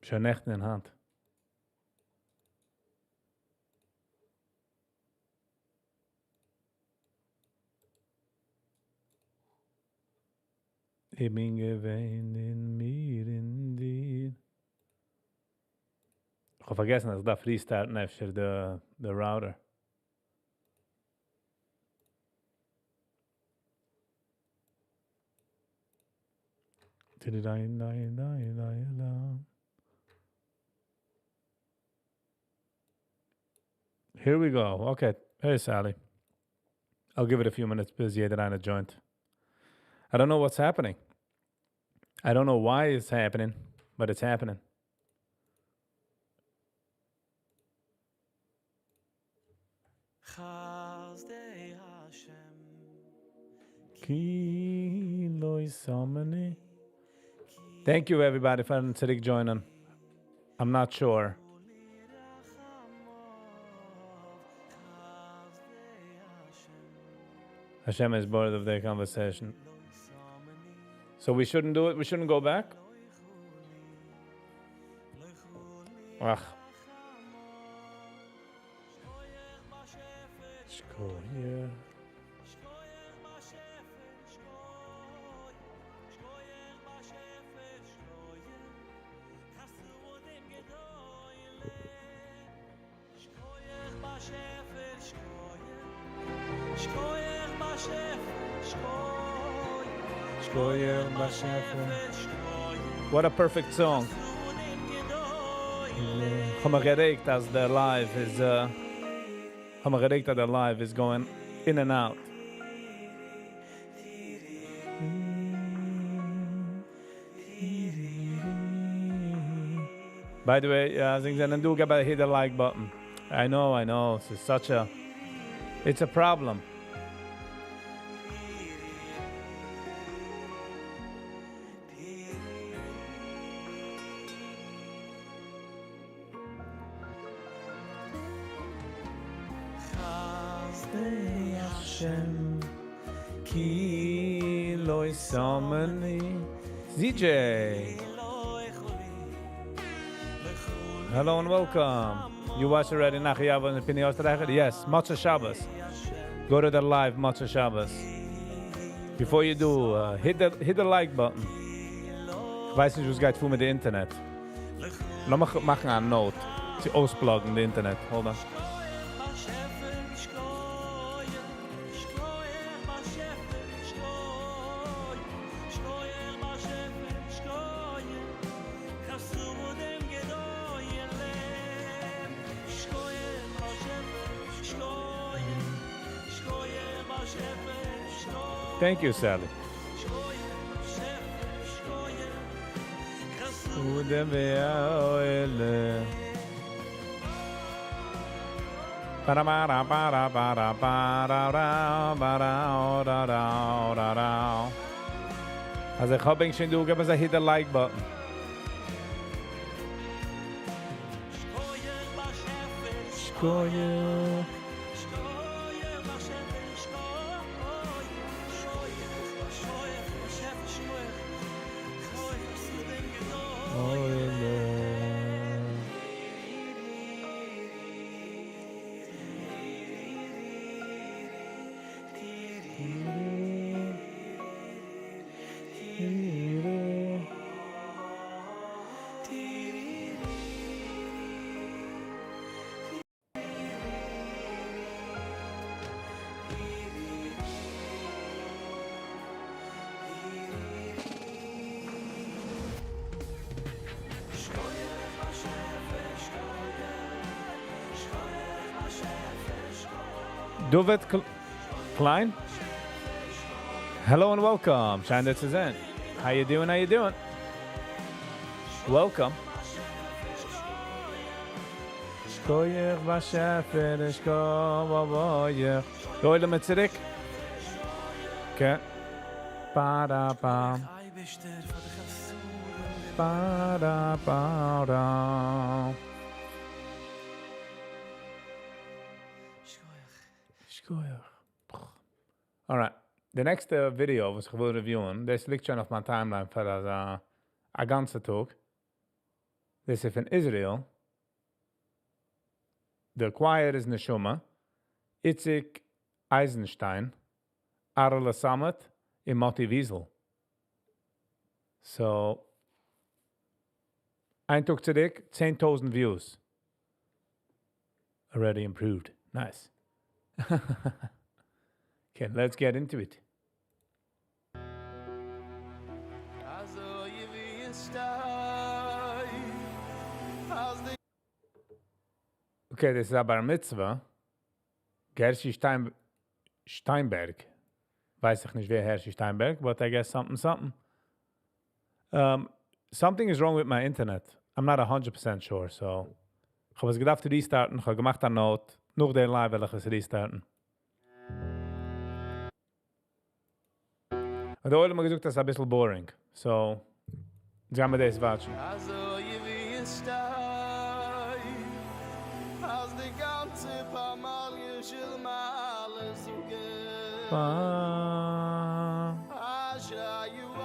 שוין נעכטן און היינט. איך בין געווען אין מיר אין דיר. איך האב פארגעסן אז איך דארף restart ן אפשר די די router. Here we go. Okay. Hey Sally. I'll give it a few minutes ביז יעדער איינער join ט. I don't know what's happening. I don't know why it's happening, but it's happening. כי לא שמני. Thank you everybody פארן צוריק join ען. I'm not sure. Hashem is bored of the conversation. So we shouldn't do it? We shouldn't go back? אך. What a perfect song. כ'האב מיך גערעגט אז דער live איז כ'האב מיך גערעגט אז דער live איז going in and out. By the way, אז ענק זענען דא געב א hit the like button. I know, I know, ס'איז such a, it's a problem. חסדי השם כי לא שמני. ZJ! Hello and welcome. You watch already Nachi Yavo and Pini Osterreicher? Yes, Motzei Shabbos. Go to the live Motzei Shabbos. Before you do, uh, hit the, hit the like button. איך ווייס נישט וואס גייט פאר מיט די אינטערנעט. לאמיך מאכן א note צו אויס plug ן די אינטערנעט. Hold on. Thank you Sally. אז איך האב ענק שוין דא, געב אונז א hit the like button. שקויעך. דוד Klein? Hello and welcome. שיין דיר צו זען. How you doing? How you doing? Welcome. שקויעך באשעפער שקויעך. די עולם איז צוריק. Okay. פא דא פא. פא דא פא דא. שקויעך. Alright. די נעקסטע ווידעא וואס איך וויל review ען, דאס ליגט שוין אויף מיין timeline פאר אזא א גאנצע טאג. דאס איז פון Israel. The choir איז Neshama. Itzik Eisenstein, Arle Samet און Moti Wiesel. So, איין טאג צוריק, 10,000 views. Already improved. Nice. Okay, let's get into it. אזוי ווי עס שטייט, אז די Okay, דאס איז א בר מצוה. Gershi Stein Steinberg. ווייס איך נישט, ווער Hershey Steinberg, but I guess something, something. Something is wrong with my internet. I'm not 100% sure, so. איך האב עס געדארפט restart ן, איך האב געמאכט א note. נאך דער live וועל איך עס restart ן. און דער עולם האט געזאגט, דאס איז א ביסל boring. So, גייען מיר דאס watch ן. אזוי ווי עס שטייט, אז די גאנצע פמליא של מעלה זאגן. Ba. אשרי העם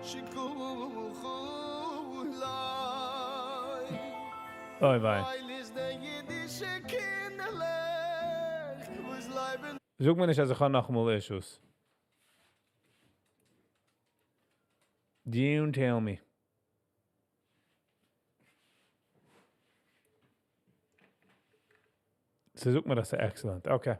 שכולו אוי וויי. ווייל איז דער אידישע קינדערלעך וואס לעבן זאג מיר נישט, אז איך האב נאכאמאל issues. Don't tell me. זי זאגט מיר, דאס איז excellent. Okay.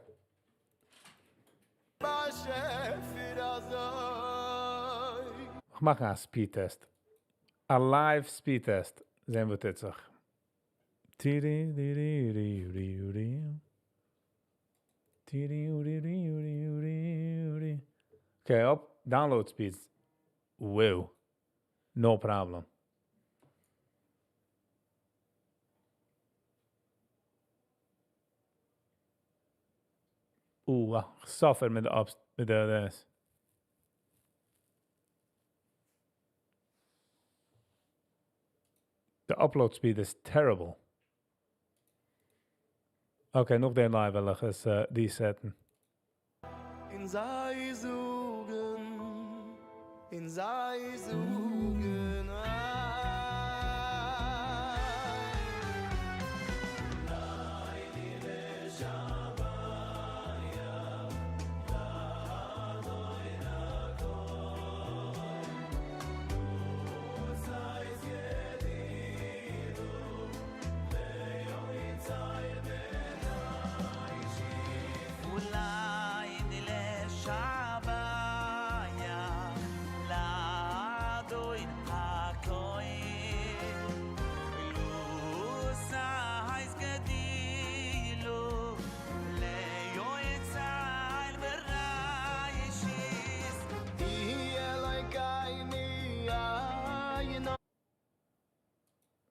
באשעפער אזוי. איך מאך א speed test. א live speed test. זען וואס טוט זיך. Tiri, di, di, di, di, di. Tiri, di, di, di, di, di. Okay, up. Download speeds. Wow. No problem. Suffer מיט די ups, מיט די דאס. The upload speed is terrible. Okay, נאך דעם live וועל איך עס reset ן. אין זיי זאגן, אין זיי זאגן,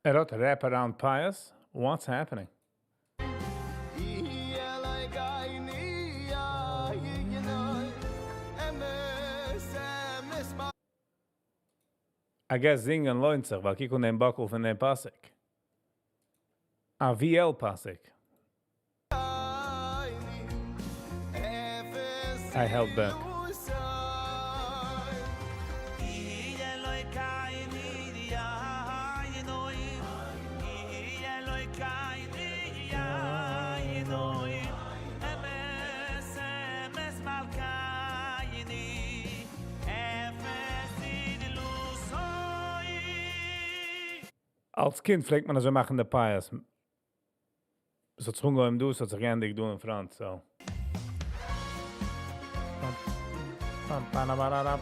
ער האט wrap around פיאות? What's happening? I guess זינגען לוינט זיך, ווייל קוק אן דעם באקל פון דעם פאסיק. א VL פאסיק. I held back. אלס קינד פלעגט מען אזוי מאכן די פיאות. עס האט זיך אנגעהויבן דא, עס האט זיך געענדיגט דא אין front, so. פאם פאם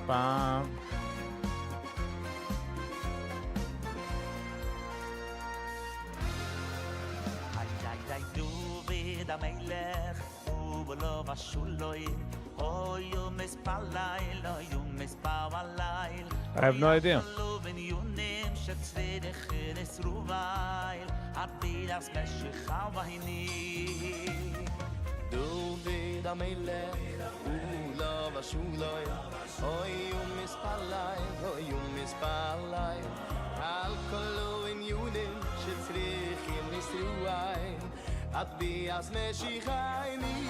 פאם. איי איי איי דוד המלך ובלא בשולוי אוי ומספלל אוי ומספלל I have no idea. שצריך נסרובייל עד משך והיני דוד המלך ולא בשולוי אוי ומספלל אוי ומספלל על כל עניונים שצריכים נסרובייל עד ביאת משיחני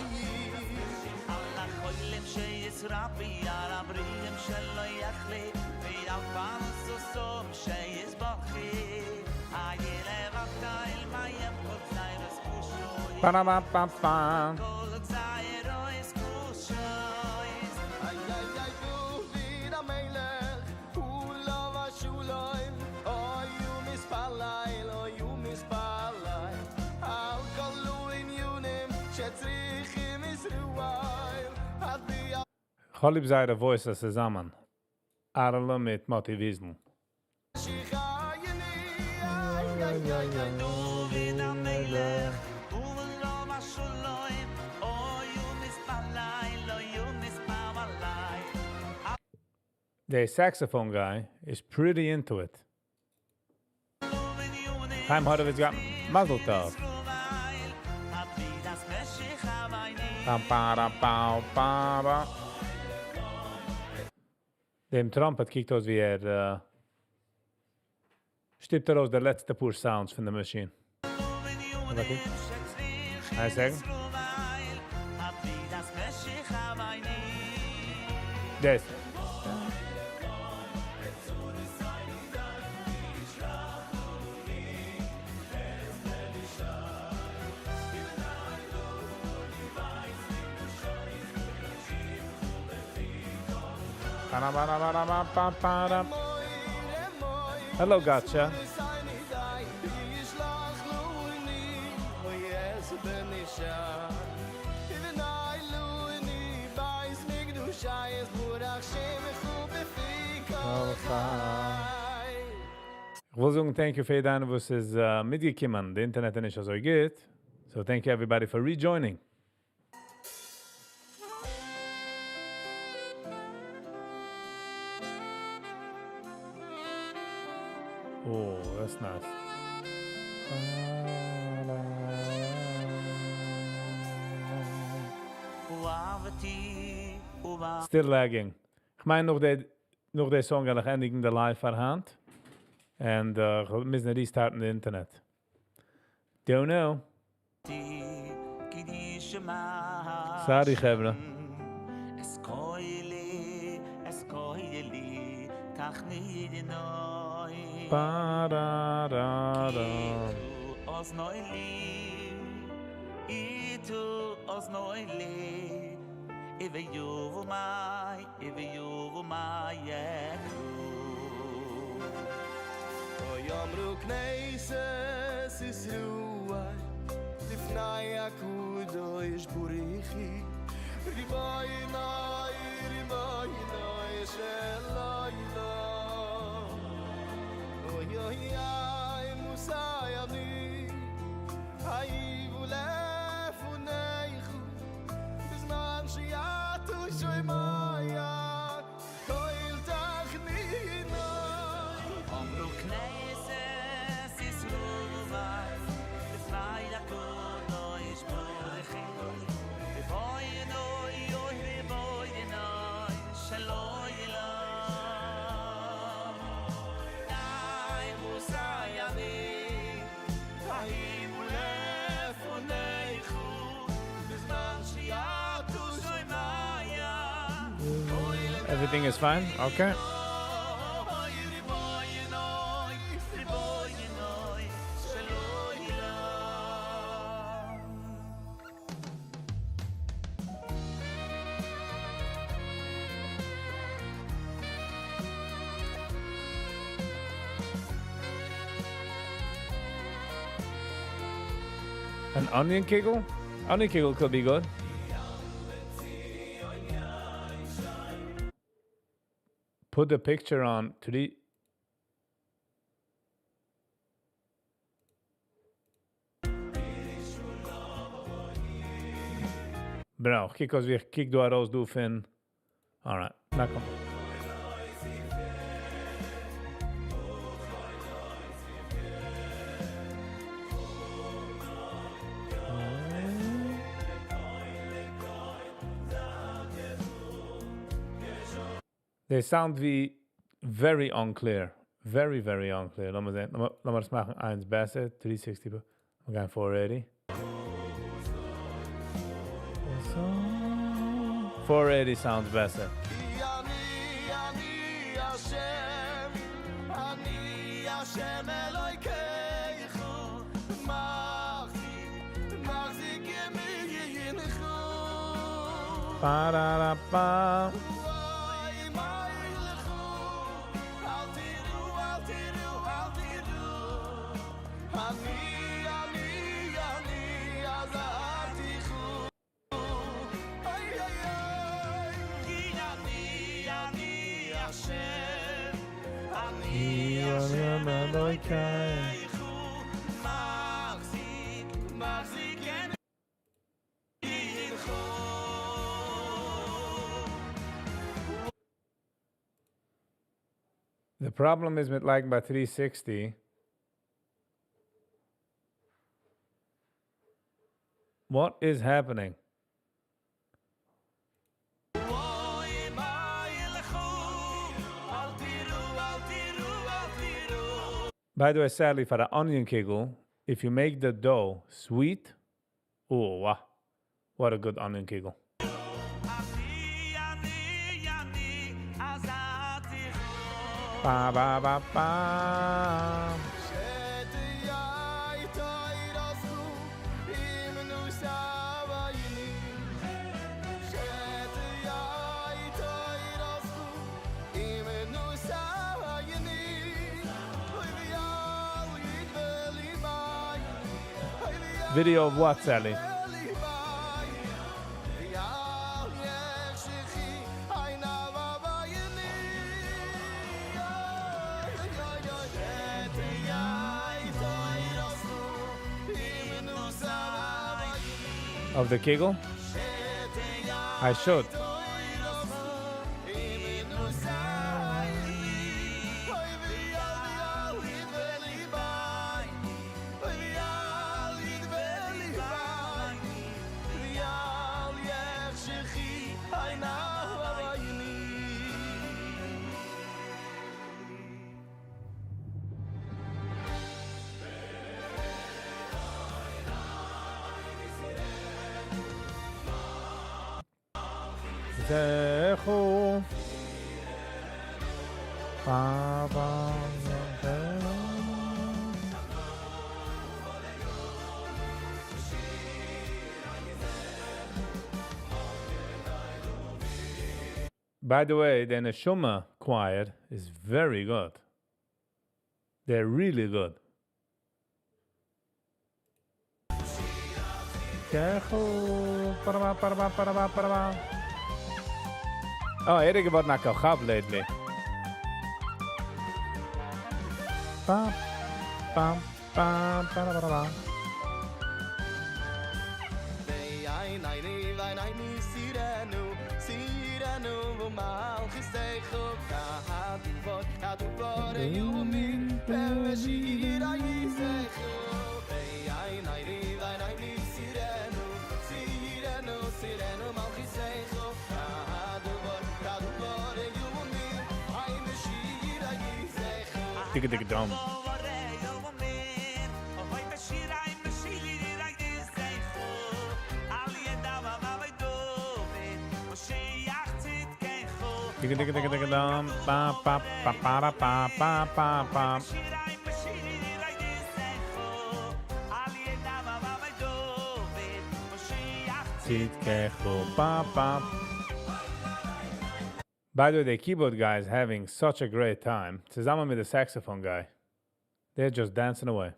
על החולים שישרפי על הבריאים שלא יחלי ועל פרסוסום שיסבוך Ba-da-ba-ba-ba. כ'האב ליב זייערע voices צוזאמען. אהרעלע מיט מאטי וויזל. The saxophone guy is pretty into it. Chaim Horowitz got Mazel Tov. Pam, pa, da, pow, pa, ba. דעם trumpet קוקט אויס ווי ער שטופט ארויס די לעצטע פאר sounds פון די machine. Okay. איין second. דאס. Ba-da-ba-da-ba-da-ba-ba-da. Hello, gotcha. איך וויל זאגן thank you פאר יעדער וואס איז מיטגעקומען. די אינטערנעט איז נישט אזוי גוט. So thank you everybody for rejoining. Oh, that's nice. Still lagging. איך מיין נאך די song וועל איך ענדיגן די live פאר היינט. And מוזן restarten די אינטערנעט. Don't know. Sorry, חברה. Ba da da da. ויאמרו כנסת ישראל לפני הקדוש ברוך הוא ריבונו ריבונו של עולם אוי אוי אוי מוסי אני היו לפניך בזמן שיעטו שומע כל תכניני אמרו כנסת ישראל לפני הקדוש ברוך הוא ריבונו אוי ריבונו של עולם די מוסי אני היו לפניך בזמן שיעטו שומע Everything is fine? Okay. אוי ריבונו ריבונו של עולם An onion kugel? Onion kugel could be good. Put the picture on three. Bro, קוק אויס ווי איך קוק דא ארויס דא פון. Alright, נא קום. They sound ווי very unclear. Very, very unclear. לאמיר זען. לאמיר עס מאכן איינס בעסער. 360. מיר גייען 480. 480 sounds better. אני אני השם אני השם אלוהיכך מחזיק מחזיק פאראראפא. The problem איז מיט לייגן ביי 360. What is happening? By the way, sadly, פאר א onion קיגל, if you make the dough sweet, oh wow, what a good onion קיגל. Ba ba ba ba. Video of what, Sally? Of the קיגל? I should. זכו. Ba, ba, ba, ba. By the way, the Neshama choir is very good. They're really good. זכו. Ba, ba, ba, ba, ba, ba, ba. Oh, ער געווארן א כוכב lately. Ba, ba, ba, ba, ba, ba, ba. Digga digga dum. Digga digga digga digga dum. Ba ba ba ba da, ba ba ba ba. צדקך, ba ba. By the way, the keyboard guy is having such a great time. צוזאמען מיט the saxophone guy. They're just dancing away.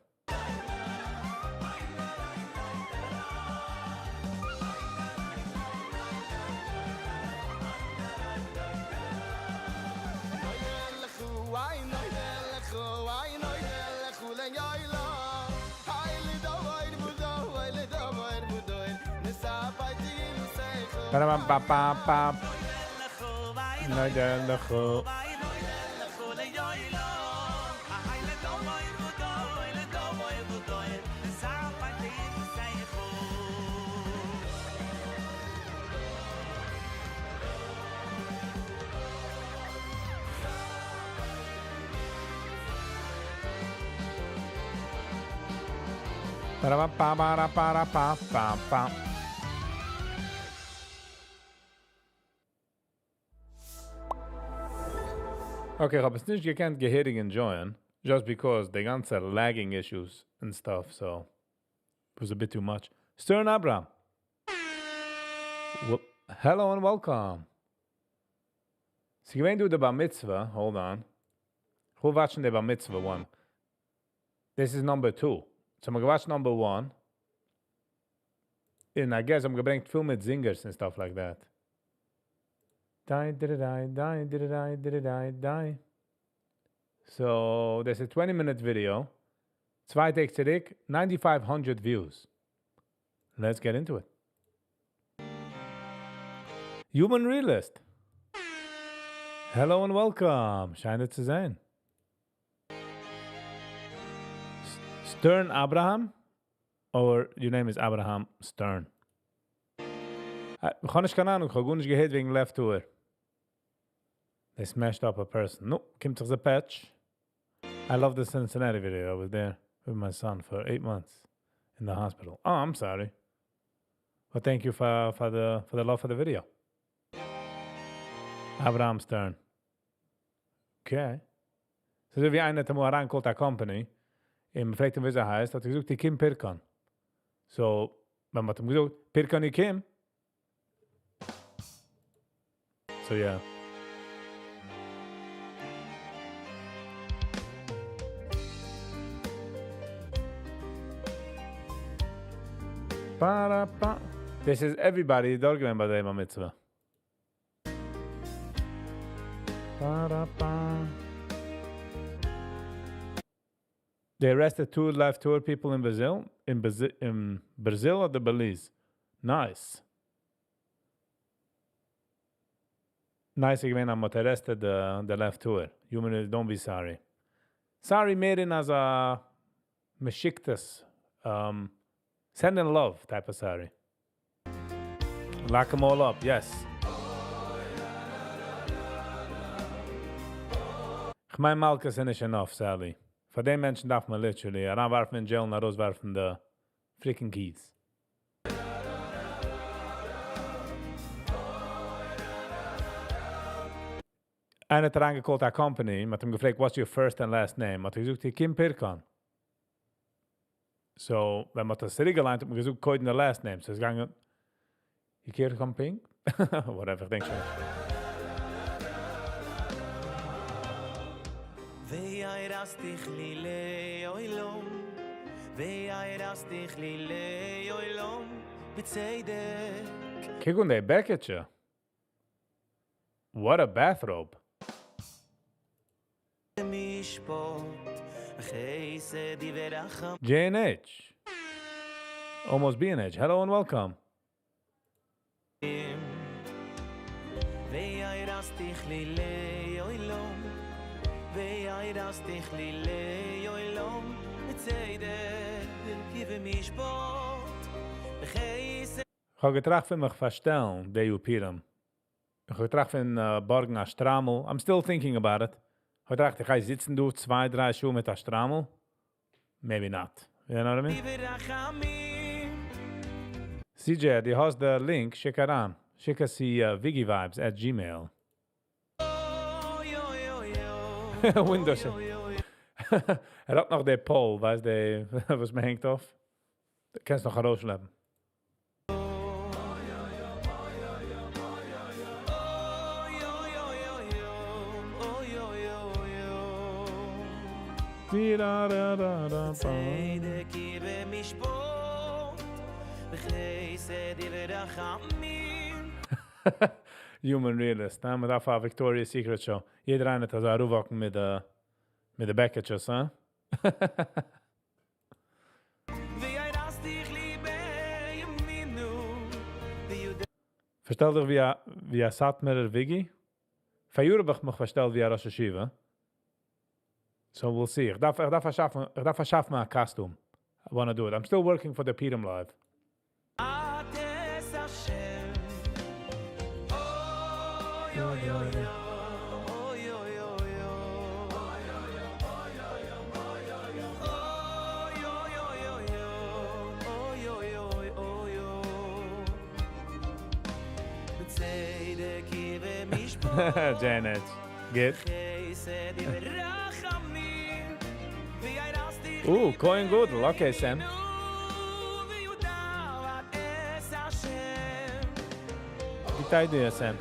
Ba-da-ba-ba-ba-ba. נודה לך. Ba-da-ba-ba-ba-da-ba-da-ba-ba-ba. Okay, איך האב עס נישט געקענט געהעריג enjoyen, just because די גאנצע lagging issues and stuff, so it was a bit too much. Stern Abraham. Whoop. Hello and welcome. ס'איז געווען דא די בר מצוה, hold on. כ'וויל watch ן די בר מצוה one. This is number 2. So מ'האט גע watch ט number 1. און I guess האבן געברענגט פיל מיט singers and stuff like that. דיי דיי דיי דיי דיי דיי דיי. So, דאס איז 20 minute video. 2 טעג צוריק, 9500 views. Let's get into it. Human Realist. Hello and welcome. שיין צו זען. Stern Abraham? Or your name is Abraham Stern? איך האב נישט קיין אהנונג, איך האב גארנישט געהערט וועגן לב טהור. They smashed up a person. נו, קומט זיך די פעטש. I love the Cincinnati video. I was there with my son for 8 months in the hospital. Oh, I'm sorry. But thank you for the love for the video. Abraham Stern. Okay. So ווי איינער האט אמאל אריינגע call ט א company, און מ'פרעגט אים, ווי ער הייסט, האט ער געזאגט, "קים Pirkan." So, ווען מ'האט אים געזאגט, "Pirkan Kim." So, yeah. Ba-da-ba. This is everybody דארט געווען ביי דעם בר מצוה. Ba-da-ba. They arrested two Lev Tahor people in Brazil. In Brazil or the Belize? Nice. Nice געווען אז מ'האט arrested the Lev Tahor. Human, don't be sorry. Sorry מער אין אזא מ'שיקט עס. Sending love type of sorry. Lock them all up, yes. איך מיין מלקות איז נישט enough, Sally. פאר דעם מענטשן דארף מען literally אריינווארפן אין jail און ארויסווארפן די freaking keys. איינער האט אריינגע call ט א company, מ'האט אים געפרעגט, "What's your first and last name?" האט ער געזאגט, "Kim Pirkan." So, ווען מ'האט דאס צוריקגעליינט, האט מען געזאגט, קודם the last name. So, עס איז געגאנגען, Kirkan Pink? Whatever, איך דענק שוין. וירשתיך לי לעולם, וירשתיך לי לעולם, בצדק. קוק אן די בעקיטשע. What a bathrobe. משפט, חסד ורחמים. J&H. Almost B&H. Hello and welcome. וירשתיך לי לעולם, וירשתיך לי לעולם, בצדק ובמשפט, בחסד. איך האב געטראכט פון מיך פארשטעלן, די פורים. איך האב געטראכט פון בארגן א שטריימל. I'm still thinking about it. איך האב געטראכט, איך גיי זיצן דא 2, 3 שעה מיט א שטריימל. Maybe not. You know what I mean? ורחמים. CJ, דו האסט די link, שיק אריין. שיק עס צו viggivibes@gmail. אוי, אוי, אוי, אוי. Windows. אוי, אוי, ער האט נאך די pole, ווייסט די, וואס מען הענגט אויף. דו קענסט נאך ארויסשלעפן. אוי, אוי, אוי, אוי, אוי, אוי, אוי. Di-da-da-da-da-ba. צדק ומשפט, בחסד ורחמים. Human Realist, נא? מ'דארף א Victoria's Secret show. יעדער איינער האט אזא ארויפוואקן מיט די בעקיטשעס, הא? וירשתיך לי בימינו, ויודע פארשטעל דיך ווי א סאטמארער Viggy. פאראיאר האב איך מיך פארשטעלט ווי א ראש ישיבה. So we'll see. איך דארף פארשאפן א costume. I wanna do it. I'm still working for the Purim Live. את השם. אוי אוי אוי אוי אוי אוי אוי אוי אוי אוי אוי אוי אוי אוי בצדק ובמשפט Janet. Good. חסד ורחמים וירשתיך Ooh, Kohen Gudel. Okay, Sam. ויודע את השם. Great idea, Sam.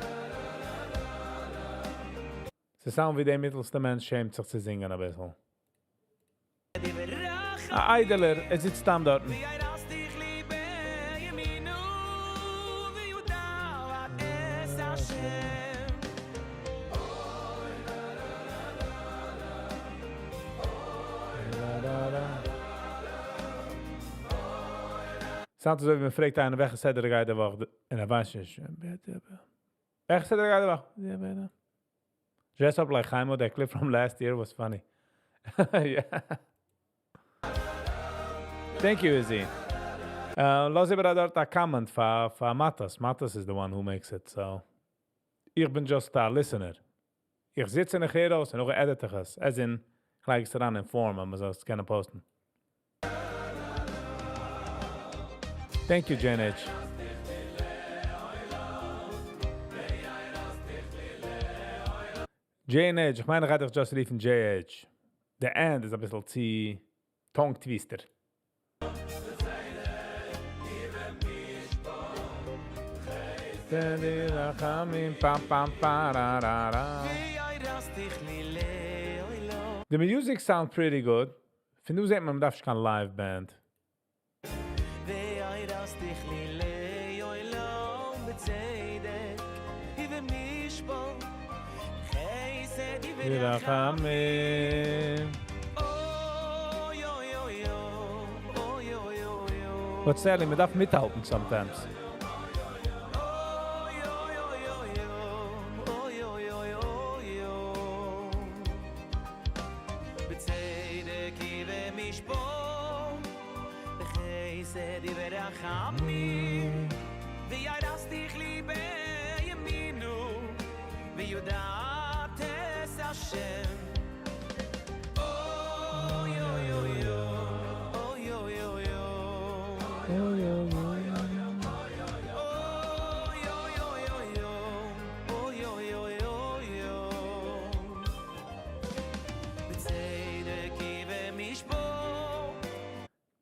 ס'sound ווי דער מיטלסטער מענטש שעמט זיך צו זינגען א ביסל. א איידעלער, ער זיצט סתם דארטן. Sound אזוי ווי מען פרעגט איינער וועלכע סדרה גייט די וואך און ער ווייסט נישט. וועלכע סדרה גייט די וואך? Dress up like Chaimo, that clip from last year was funny. Yeah. Thank you, Izzy. לאז איבער דארט א comment פאר פאר Matas. Matas is the one who makes it, so. איך בין just a listener. איך זיץ און איך הער אויס און נאך edit איך עס. As in, איך לייג עס אריין אין form, אז מען זאל עס קענען post ן. Thank you, JNH. JNH, איך מיין איך גיי דיך just רופן JH. די and איז אביסל צו tongue twister. די music sound pretty good. פון דא זעט מען מ'דארף נישט קיין live band. But sadly, מ'דארף מיטהאלטן sometimes.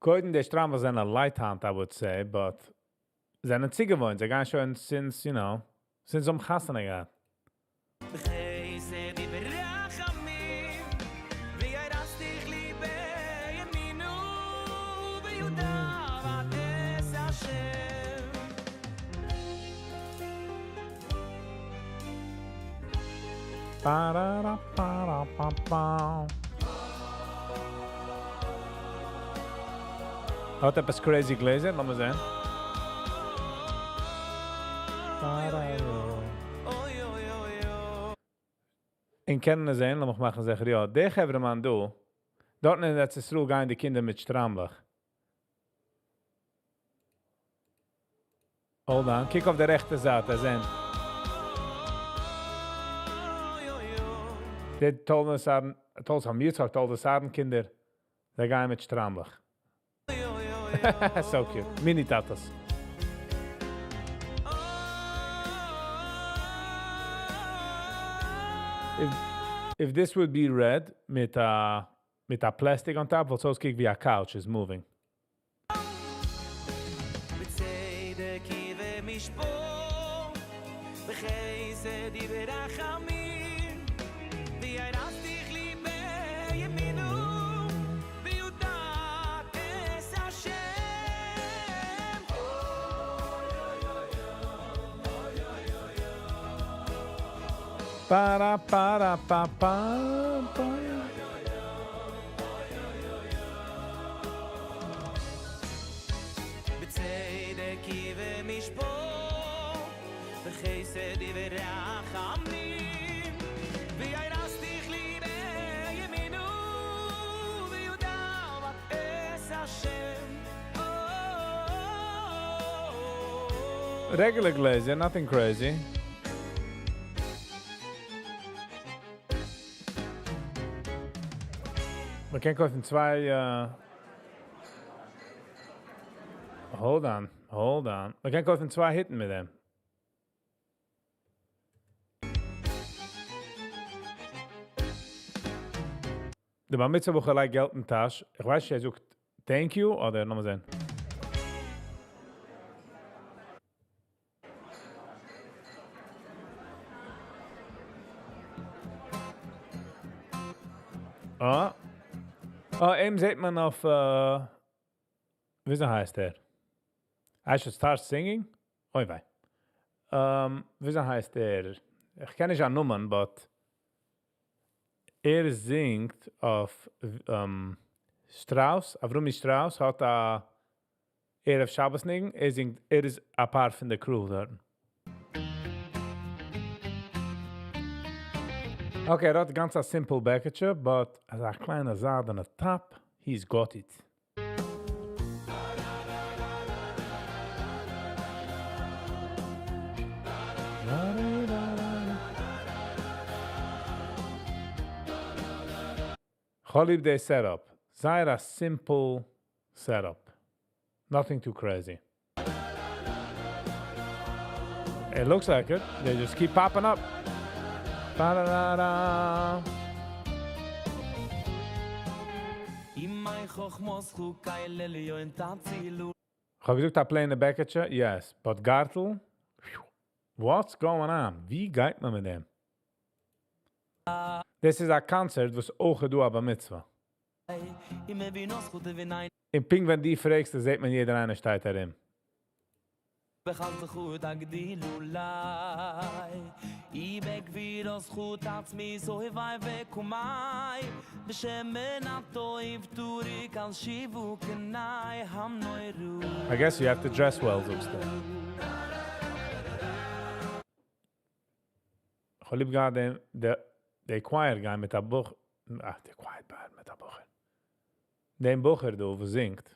קודם די שטריימלעך זענען light היינט I would say, but זענען צוגעוואוינט, זיי גייען שוין since, you know, since זיי האבן חתונה געהאט. האט עפעס crazy גלעזער? לאמיר זען. און קענען עס זען, לאמיך מאכן זיכער יא. דער חברה מאן דא, דארטן אין ארץ ישראל גייען די קינדער מיט שטריימלעך. Hold on, קוק אויף די רעכטע זייט, ער זען. די תולדות אהרן, תולדות אברהם יצחק, תולדות אהרן קינדער, זיי גייען מיט שטריימלעך. So cute. Mini טאטעס. If this would be red מיט א מיט א plastic on top וואלט עס אויסגעקוקט ווי א couch is moving. Regular גלעזער, nothing crazy. מען קען קויפן צוויי. Hold on, hold on. מען קען קויפן צוויי היטן מיט דעם. די בר מצוה בחור לייגט געלט אין טאש, איך ווייס נישט ער זאגט thank you אדער לאמיר זען. אה. אה, אים זעט מען אויף, וויאזוי הייסט ער? I should start singing? אוי וויי. וויאזוי הייסט ער? איך קען נישט א נאמען, but ער זינגט אויף Strauss, Avrumi Strauss האט א ערב שבת ניגון, ער זינגט, ער איז א part פון די crew דארטן. Okay, ער האט גאנץ א simple בעקיטשע, but אזא קליינע זיידענע top, he's got it. כ'האב ליב די setup. זייער א simple setup. Nothing too crazy. It looks like it. They just keep popping up. Ba-da-da-da. כ'האב געזאגט א plain בעקיטשע? Yes. But גארטל? What's going on? ווי גייט מען מיט דעם? דאס איז א קאנצערט וואס אויך דא א בר מצוה. און פונקט ווען דו פרעגסט, זעט מען יעדער איינער שטייט ארום. I guess you have to dress well, זאגסטו. איך האב ליב געהאט דעם, די choir guy מיט א בוך, אה, די choir guy מיט א בחור. דעם בחור דא, וואס זינגט.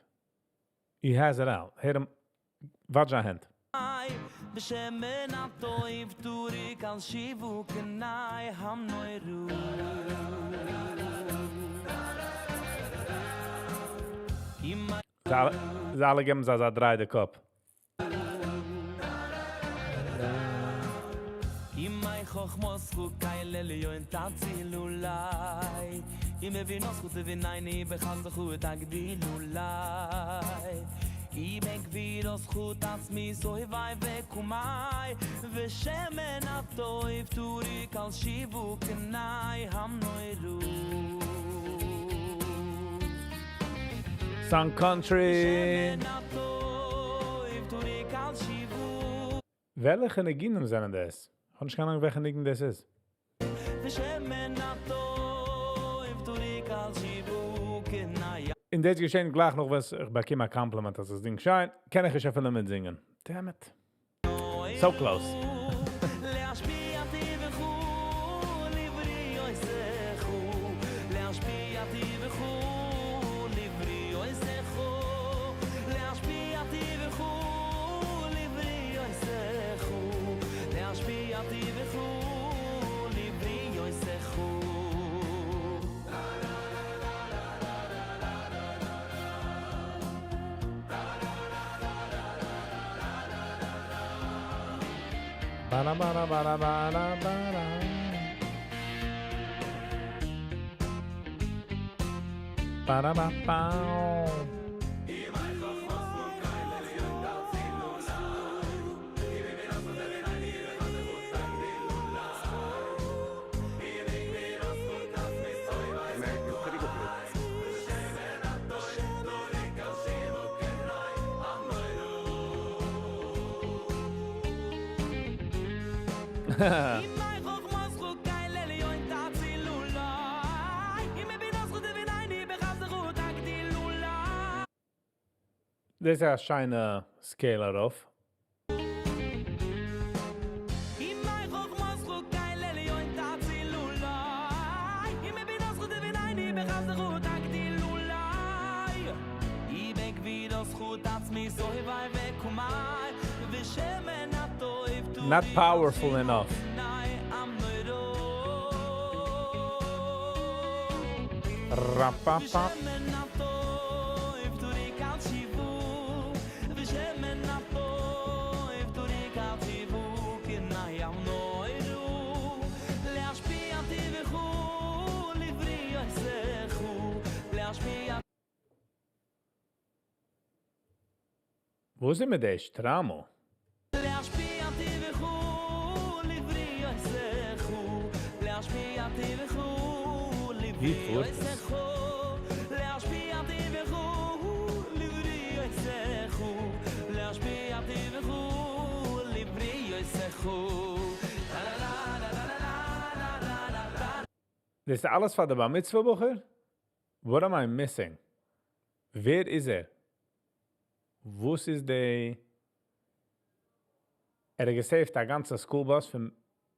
He has it out. הער אים, וואטש זיין הענט. בשמן הטוב תוריק על שיווק עיני המנוירו. זיי אלע געבן זיי אזא דריי די קאפ. אם חכמות חוקי לליון תציל אולי אם מבינות חוץ ובינייני בחזכו תגדיל אולי אם הגבירו זכות עצמי סויבי וקומי ושמן הטוב תוריק על שיווק עיני המנוירו. Sun Country. שמן הטוב תוריק על שיווק. וועלכע ניגונים זענען דאס? כ'האב נישט קיין אהנונג וועלכע ניגון דאס איז. ושמן הטוב תוריק על שיווק עיני. און דאס געשען גלייך נאך וואס איך באקום א compliment, אז דאס דינג שיין, קען איך נישט אפילו מיטזינגען. Damn it. So close. להשפיע תבחו לברי יוסחו להשפיע תבחו לברי יוסחו להשפיע תבחו לברי יוסחו להשפיע תבחו לברי יוסחו. Ba ba ba ba ba ba ba. Ba da ba ba. American Critical Group. אם חכמות חוקי לליון תציל אולי אם מבינות זכות ובינייני בחזכות תגדיל אולי. דאס איז א שיינע scale ארויף. אם חכמות חוקי לליון תציל אולי אם מבינות זכות ובינייני בחזכות תגדיל אולי אם בגבירו זכות עצמי סויבי וקומי ושמן הטוב Not powerful enough. Rapapa. ושמן הטוב תוריק על שיווק ושמן הטוב תוריק על שיווק עיני המנוירו להשפיע תבחו לברי יוסחו להשפיע. וואו איז מיט דער שטריימל? להשפיע תבחו לברי יוסחו להשפיע תבחו. ווי פארט עס? דאס איז אלעס פאר די בר מצוה בחור? What am I missing? ווער איז ער? וואס איז די... ער האט גע save ט א גאנצע school bus פון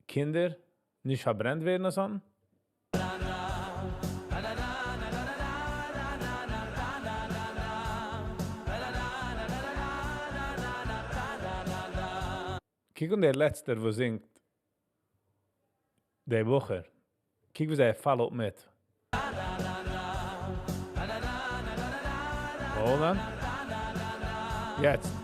קינדער נישט פארברענט ווערן or something? קוק אן דער לעצטער וואס זינגט, דער בחור. קוק ווי זיי follow מיט. Hold on. יעצט.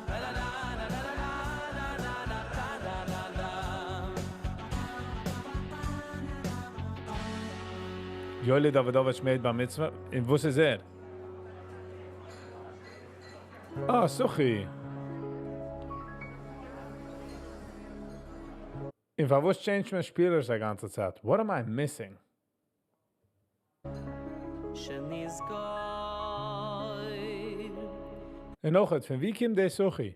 Yoeli Davidovich made bar mitzvah. און וואס איז ער? Ah, Suchi. און פארוואס change מען שפילערס די גאנצע צייט? What am I missing? שנזכור און נאך עפעס, פון ווי קומט דער Suchi?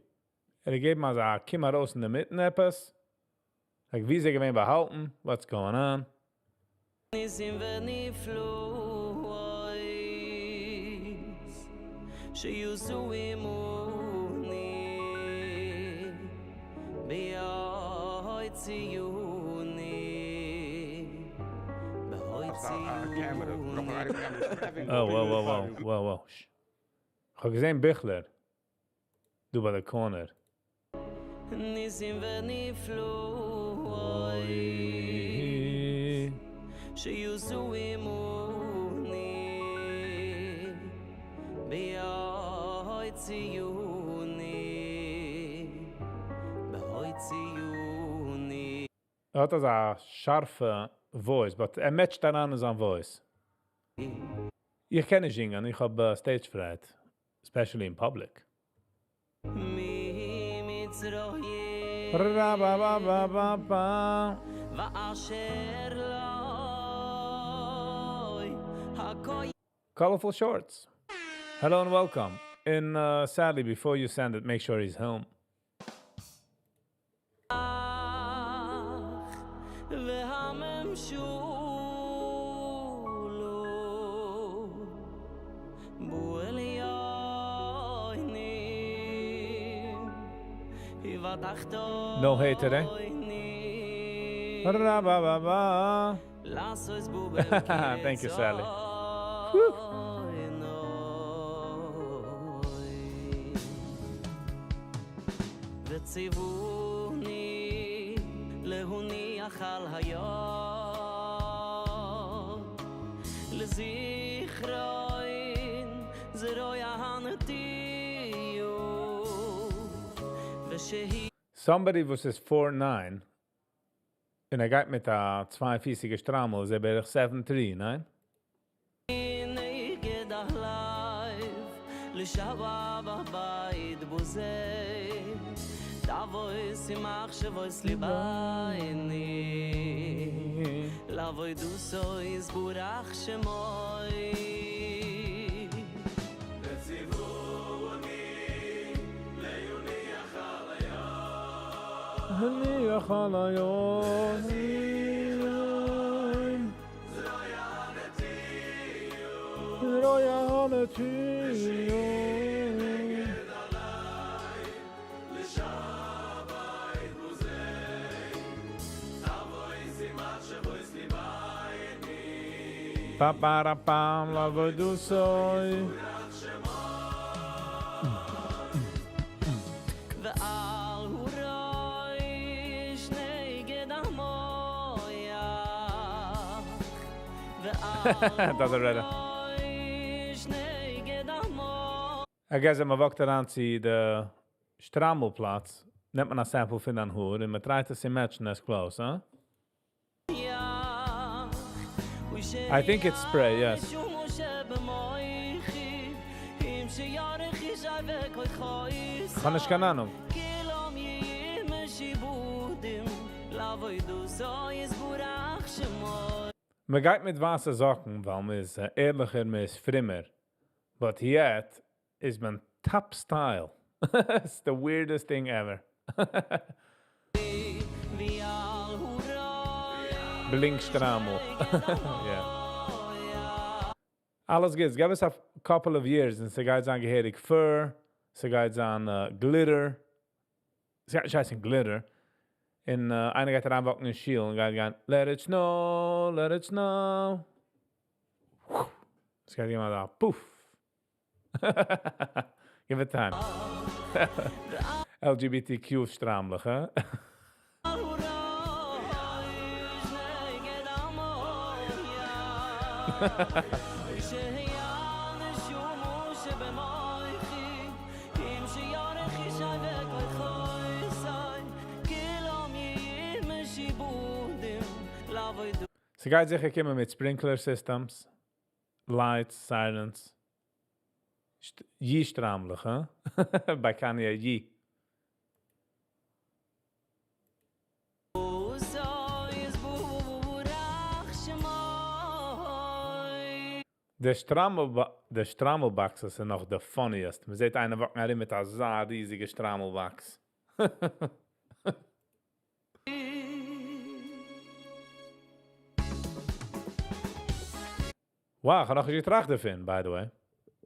ער געבט מיר אזא קום ארויס אין דער מיטן עפעס. Like, ווי איז ער געווען באהאלטן? What's going on? ניסים ונפלאות שיוסו אמוני בהוציאוני בהוציאוני. Oh, whoa. Shh. איך האב געזען ביכלער. דא ביי די corner. ניסים ונפלאות שיוסו אמוני בהוציאוני בהוציאוני. ער האט אזא שארפע voice, but ער match ט אריין אין זיין voice. איך קען נישט זינגען, איך האב stage fright, especially in public. ממצרים Ra-ba-ba-ba-ba-ba. ואשר לא הכל Colorful shorts. Hello and welcome. And sadly, before you send it, make sure he's home. והממשולו בועליונים No hate today. Ra-ba-ba-ba. לעשות בו Thank you, Sally. ברצונו. וציווני להוניח על היד לזכרון זרוע הנטיו ושהיא Somebody וואס איז 4'9 און ער גייט מיט א צוויי-פיסיגע שטריימל, איז ער בערך 7'3, ניין? נגד הלב לשבה בבית בוזה תבואי שמח שבוי סליבייני לבואי דוסו יסבורך שמוי וציווני ליוניח על היד הניח על היד זרוע הנטיו Pa para pam la soy. ועל הראש נגד המויח ועל Doesn't matter. הראש נגד המויח I guess מען walk ט אריין צו די שטריימל פלאץ, נעמט מען א sample פון דיין האר און מען try ט עס צו match ן as close, huh? I think it's spray, yes. איך האב נישט קיין אהנונג. כולם יהיו משועבדים, לעבודתו יתברך שמו. מען גייט מיט ווייסע זאקן ווייל מען איז ערליכער, מען איז פרומער. But yet איז מען top style. It's the weirdest thing ever. Blink שטריימל. Yeah. אלעס גוט. גיב עס a couple of years און ס'גייט זיין געהעריג fur, ס'גייט זיין glitter. ס'גייט נישט הייסן glitter. און איינער גייט אריינוואקן אין שול און גייט גיין, "Let it snow, let it snow." ס'גייט געבן אזא poof. Give it time. LGBTQ שטריימלעך, huh? ס'גייט זיכער קומען מיט sprinkler systems, lights, sirens. Ye שטריימלעך, huh? ביי Kanye Ye. די שטריימל boxes זענען נאך the funniest. מען זעט איינער וואקן ארום מיט אזא ריזיגע שטריימל box. Wow, איך האב נאך נישט געטראכט דערפון, by the way.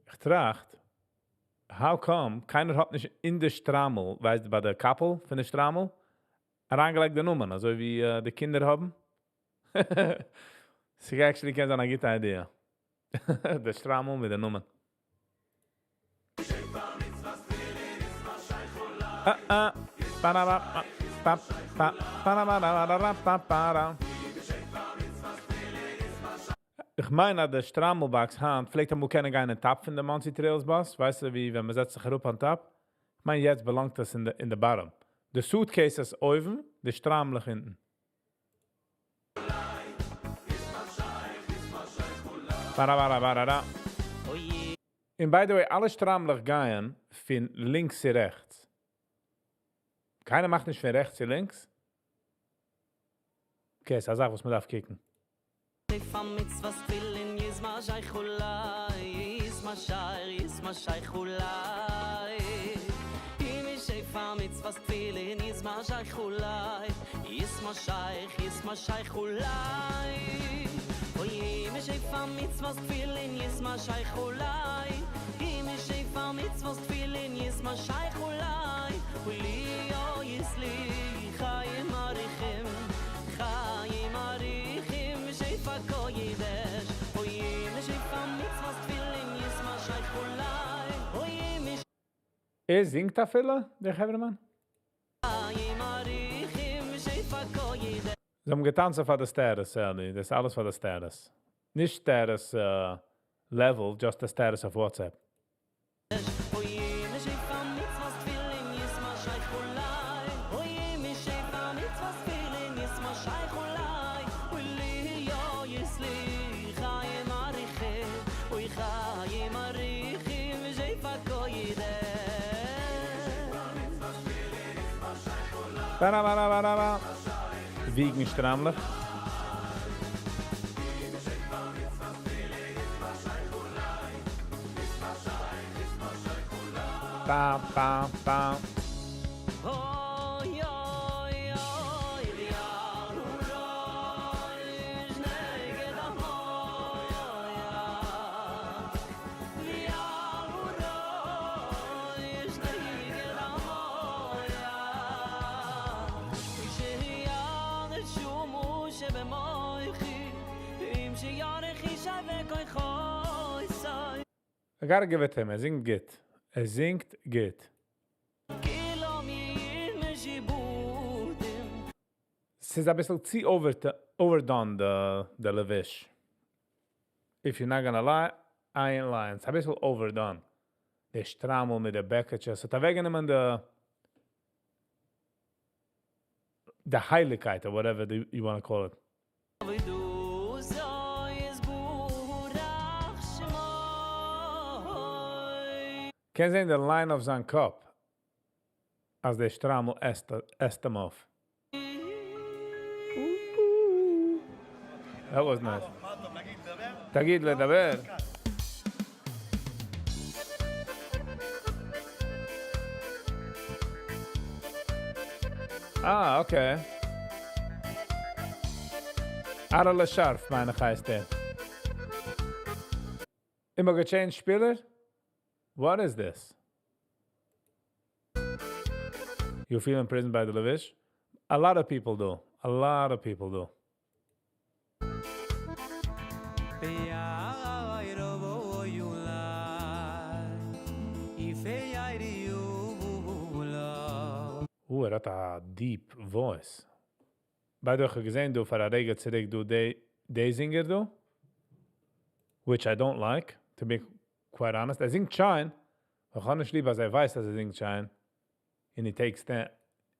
איך טראכט, how come קיינער האט נישט אין די שטריימל, ווייסט, ביי די קאפל פון די שטריימל, אריינגעלייגט די נאמען, אזוי ווי די קינדער האבן? ס'איז actually קען זיין א גוטע idea. די שטריימל מיט די נאמען. אה אה, פארארא פא פא פארארארארארא פא פארא. איך מיין אז די שטריימל box היינט פלעגט אמאל קענען גיין אין top פון די Monsey Trails bus, ווייסטו ווי ווען מען זעצט זיך אראפ on top? איך מיין יעצט belong ט עס אין די bottom. די suitcases אויבן, די שטריימלעך אונטן. פארארארארארא. און by the way, אלע שטריימלעך גייען פון לינקס צו רעכטס. קיינער מאכט נישט פון רעכטס צו לינקס? Okay, ס'איז א זאך וואס מ'דארף קוקן. ער זינגט אפילו, דער חברה'מאן? זיי האבן געטאנצן פאר די status, Sally. דאס איז אלעס פאר די status. נישט status level, just the status of WhatsApp. Ba-da-ba-da-ba-da-ba. Vegan שטריימלעך. Ba, ba, ba. I gotta give it to him, ער זינגט גוט. ער זינגט גוט. ס'איז אביסל צו overdone די לבוש. If you're not gonna lie, I ain't lying. ס'איז אביסל overdone. די שטריימל מיט די בעקעטשע. ס'האט אוועקגענומען די הייליגקייט or whatever you want to call it. קענסט זען די line אויף זיין קאפ אז דער שטריימל עסט אים אויף. That was nice. תגיד, לדבר. אה, okay. אראלע שארף, מיין איך הייסט ער. אימער גע change שפילער? What is this? You feel imprisoned by the לבוש? A lot of people do. A lot of people do. אוי, ער האט א deep voice. By the way, איך האב געזען דא פאר א רגע צוריק דא די די singer דא, which I don't like, to be quite honest. ער זינגט שיין, איך האב נישט ליב אז ער ווייסט אז ער זינגט שיין, and he takes that,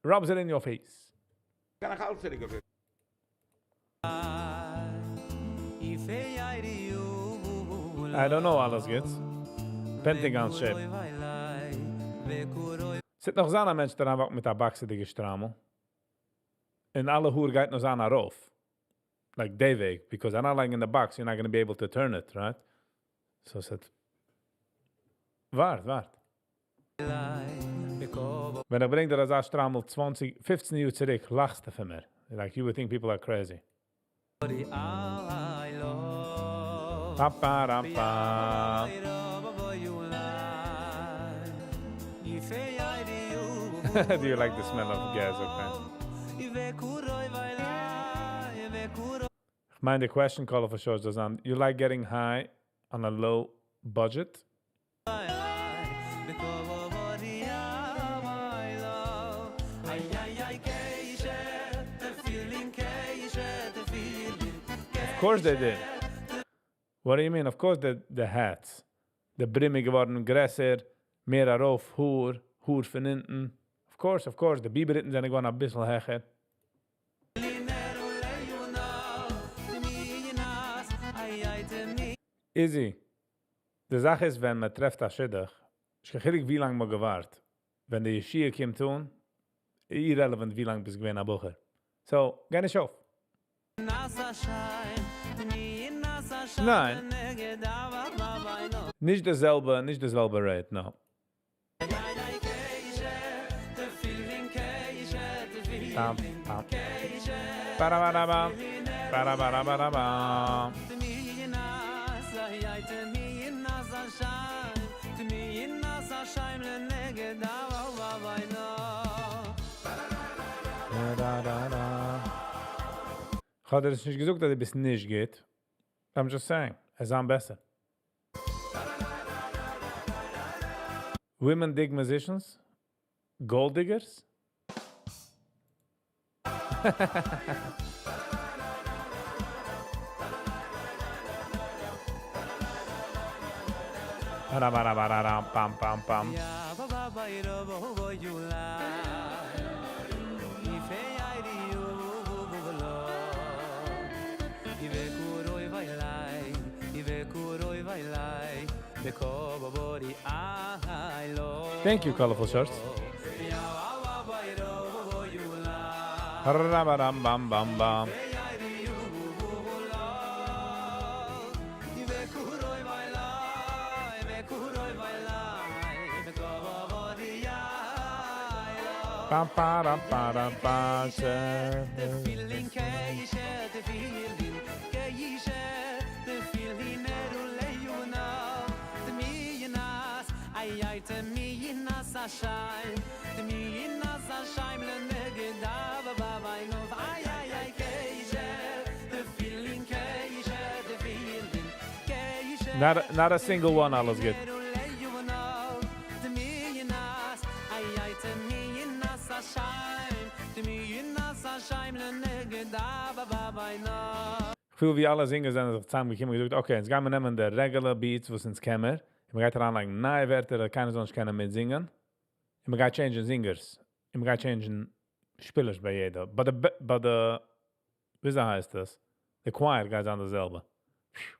rubs it in your face. I don't know אלעס גוטס. Pentagon shape. ס'וועט נאך זיין א מענטש דער אריינוואקט מיט א באקסעדיגע שטריימל. און אלע האר גייט נאך זיין ארויף. Like די וועג, because I'm not lying in the box, you're not going to be able to turn it, right? So ס'האט. ווארט, ווארט. ווען איך ברענג דיר אזא שטריימל 20, 15 יאר צוריק, לאכסטו פון מיר. Like you would think people are crazy. Pa pa ram pa. Do you like the smell of gas? Okay. כ'מיין, the question color for sure is on. You like getting high on a low budget? Of course they did. What do you mean? Of course the hats. The brim איז געווארן גרעסער, מער ארויף, האר, האר פון הינטן. Of course, of course, די ביבער זענען געווארן א ביסל העכער. Easy. די זאך איז, ווען מען טרעפט א שידוך, נישט קיין חילוק ווי לאנג מען געווארט. ווען די ישועה קומט אן, irrelevant ווי לאנג ביסט געווען א בחור. So, גיי נישט אויף. ניין. נישט די זעלבע, נישט די זעלבע rate, no. Pam, pam. Ba-da-ba-da-bam. Ba-da-ba-da-ba-da-bam. Da-da-da-da. האט ער עס נישט געזאגט, אז דו ביסט נישט גוט. I'm just saying, עס איז בעסער. Women dig musicians? Gold diggers? Ba-da-ba-da-ba-da-dam, pam, pam, pam. Thank you, colorful shirts. Ba-da-ba-dam, bam, bam, bam. Bam, ba, dam, ba, dam, ba, Not a single one, אלעס גוט. איך פיל ווי אלע singers זענען זיך צוזאמגעקומען און געזאגט, okay, יעצט גייען מיר נעמען די regular beats, וואס אונז קענען מיר. און מיר גייט אריינלייגן נייע ווערטער, קיינער זאל נישט קענען מיטזינגען. און מיר גייט change ן singers. און מיר גייט change ן שפילערס ביי יעדער. But the, ווי הייסט דאס? The choir גייט זיין דאס זעלבע.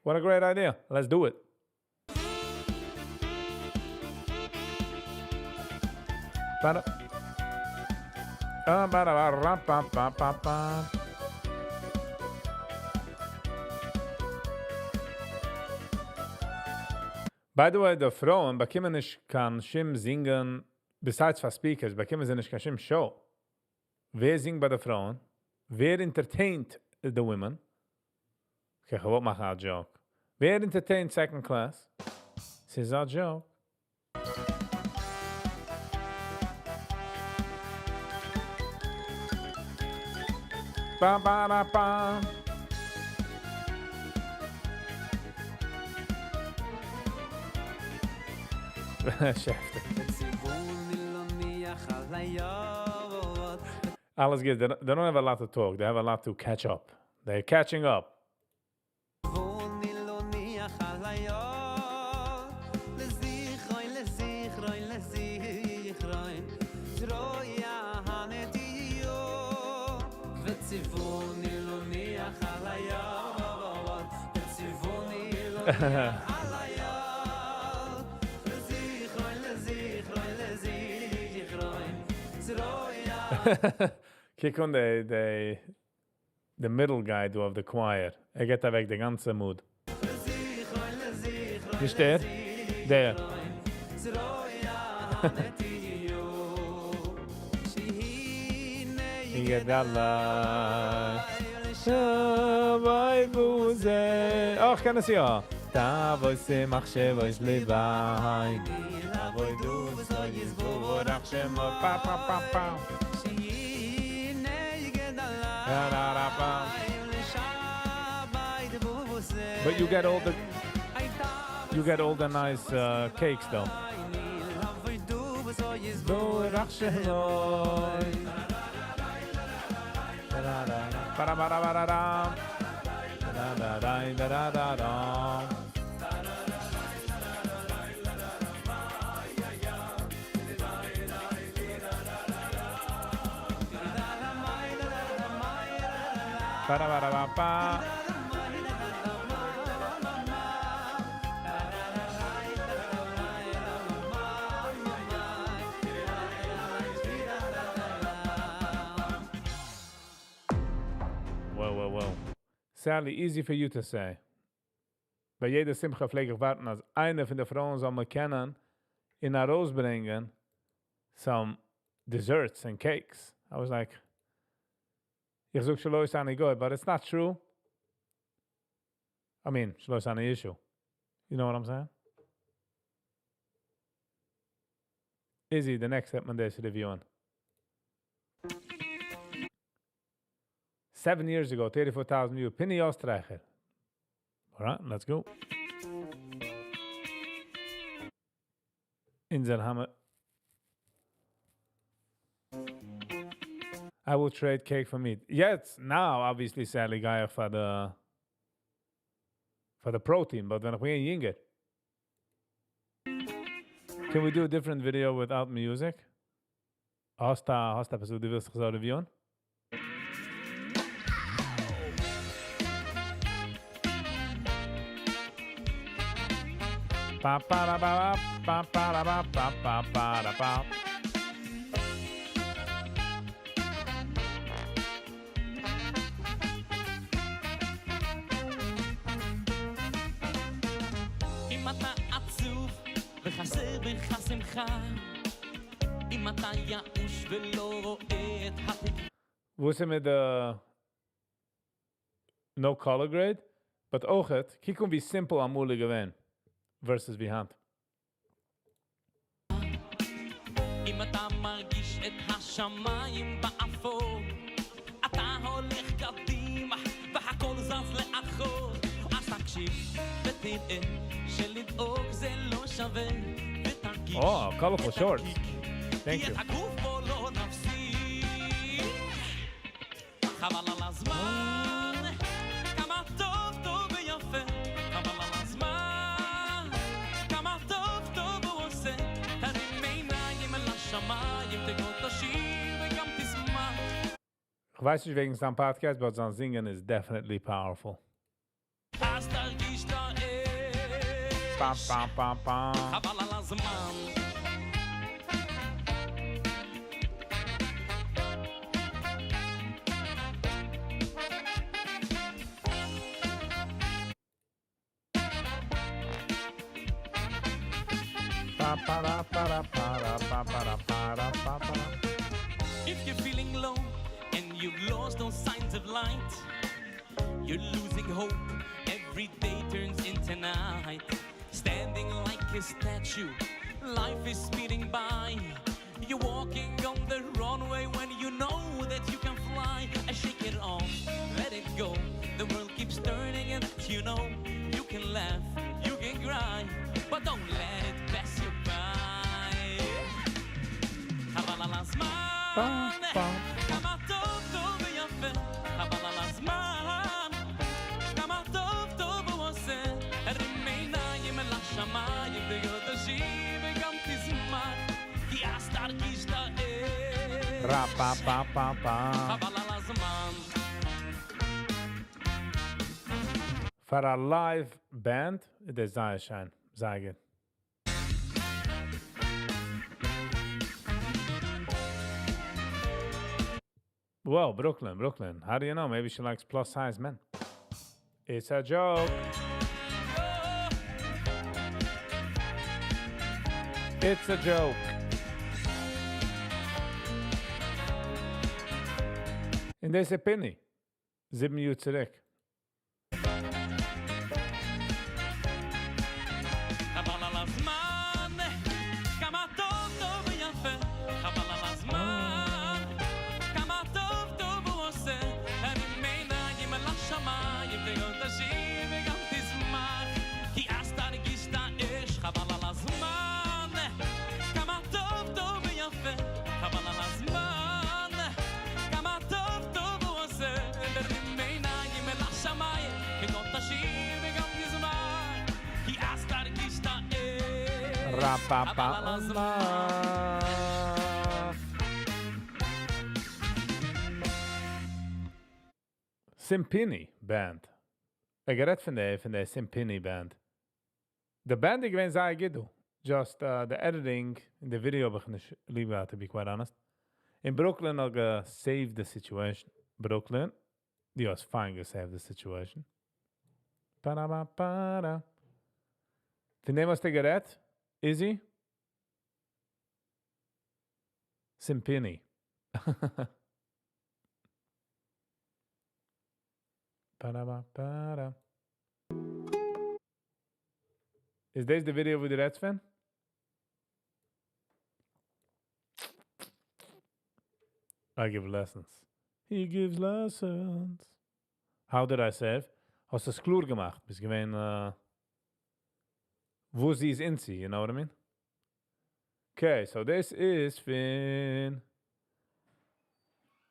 What a great idea. Let's do it. Ba ba ba ba ba ba ba. By the way, די פרויען באקומען נישט קיין שום זינגען, besides פאר speakers, באקומען זיי נישט קיין שום show. ווער זינגט ביי די פרויען? ווער entertained the women? Okay, איך וועל מאכן א joke. ווער entertained second class? ס'איז א joke. Ba ba da ba. שעפטל. אלעס גוט. They don't have a lot to talk. They have a lot to catch up. They're catching up. קוק אן the middle guy דא of the choir. ער געט אוועק די גאנצע mood. נישט דער? דער. יגדל אוי, איך קען עס יא. תאוות מחשבות לבנו. Pa, pa, pa, pa. Da, da, da, pa. But you get all the nice cakes though. ברוך שמו. Ba ba ba da da. Da da da da da da da. Ba da ba da ba ba. Whoa, whoa, whoa. Sally, easy for you to say. ביי יעדע שמחה פלעג איך ווארטן, אז איינע פון די פרויען זאל מיר קענען אין ארויסברענגען some desserts and cakes. I was like, איך זאג שלא עשני גוי, but it's not true. I mean, שלא עשני אשה. You know what I'm saying? Izzy, the next step מען דאס review'en. 7 years ago, 34,000 views. Pinny Oestreicher. All right, let's go. Inselhammer. I will trade cake for meat. Yes, now obviously Sally גיי איך for the protein, but ווען איך בין יונגער. Can we do a different video without music? האסט עפעס וואס דו ווילסט איך זאל review'en? Pa pa da ba ba pa da ba pa pa pa da pa. אם אתה עצוב וחסר בך שמחה, אם אתה ייאוש ולא רואה את התקווה. וואס איז מיט די no color grade? But אויכעט, קוק אן ווי simple אמאל געווען versus ווי היינט. אם אתה מרגיש את השמיים באפור, אתה הולך קדימה והכל זז לאחור, אז תקשיב ותראה שלדאוג זה לא שווה ותרגיש Oh, colorful shorts. Thank כי you. את הגוף פה לא נפסיק. חבל על הזמן, כמה טוב טוב ויפה. חבל על הזמן, כמה טוב טוב הוא עושה. תרים עיניים אל השמיים, תגוד תשיר וגם תשמח. איך ווייס נישט וועגן זיין podcast, but זיין זינגען is definitely powerful. אז תרגיש את האש. Pa, pa, pa, pa. חבל על הזמן. פארא פארא פא פארא פארא פא פארא. If you're feeling low and you've lost all signs of light, you're losing hope, every day turns into night. Standing like a statue, life is speeding by. You're walking on the runway when you know that you can fly. I shake it off, let it go. The world keeps turning and you know you can laugh, you can cry, but don't let it pass you by. חבל על הזמן, כמה טוב טוב ויפה, חבל על הזמן, כמה טוב טוב הוא עושה, הרים עיניים אל השמיים ותשיר וגם תשמח, כי אז תרגיש את האש. רא פא פא פא פא. חבל על הזמן. פאר א live band, איז דאס זייער שיין. זייער גוט. Well, Brooklyn, Brooklyn. How do you know? Maybe she likes plus size men. It's a joke. It's a joke. און דאס איז Pinny. 7 יאר צוריק. חבל על הזמן, כמה טוב טוב ויפה, חבל על הזמן, כמה טוב טוב הוא עושה, הרים עיניים אל השמיים ותשיר וגם תשמח, כי אז תרגיש את האש, חבל על הזמן, כמה טוב טוב ויפה, חבל על הזמן, כמה טוב טוב הוא עושה, הרים עיניים אל השמיים ותשיר וגם תשמח, כי אז תרגיש את האש, רא פא חבל פא על הזמן. Simpini Band. איך גערעדט פון די, פון די Simpini Band. The band איז געווען זייער גוט דא. Just the editing in the video האב איך נישט ליב געהאט, to be quite honest. אין Brooklyn האט גע-saved the situation. Brooklyn, דו האסט fine גע-saved the situation. Ba-da-ba-ba-da. פון דעם האסטו גערעדט? Izzy? Simpini. Ba-da-ba-ba-da. איז דאס די video וואו דו רעדסט פון? I give lessons. He gives lessons. How did I save? האסט עס קלאר געמאכט. ביסט געווען, וואו זי איז into, you know what I mean? Okay, so this is פון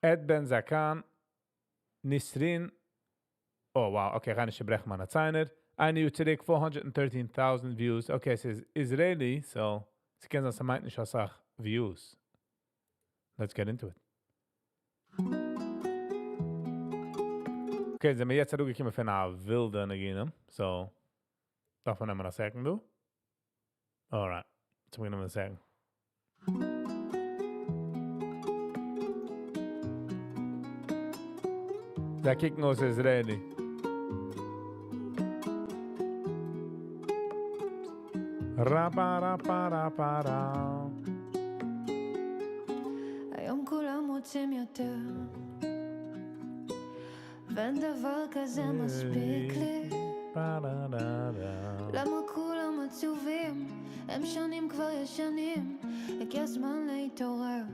Ed Ben Zakan, Nisrin. Oh, wow. Okay, גיי נישט ברעכן מיינע ציינער. איין יאר צוריק, 413,000 views. Okay, ס'איז Israeli, so ס'קען זיין, ס'מיינט נישט א סאך views. Let's get into it. Okay, זענען מיר יעצט אראפגעקומען פון א ווילדע ניגונים. So, דארף מען נעמען א second, דא? Alright, יעצט נעמען מיר א second. זיי קוקן אויס Israeli. רא פא רא פא רא פא רא. היום כולם רוצים יותר, ואין דבר כזה מספיק לי. למה כולם עצובים? הם שנים כבר ישנים, הגיע הזמן להתעורר.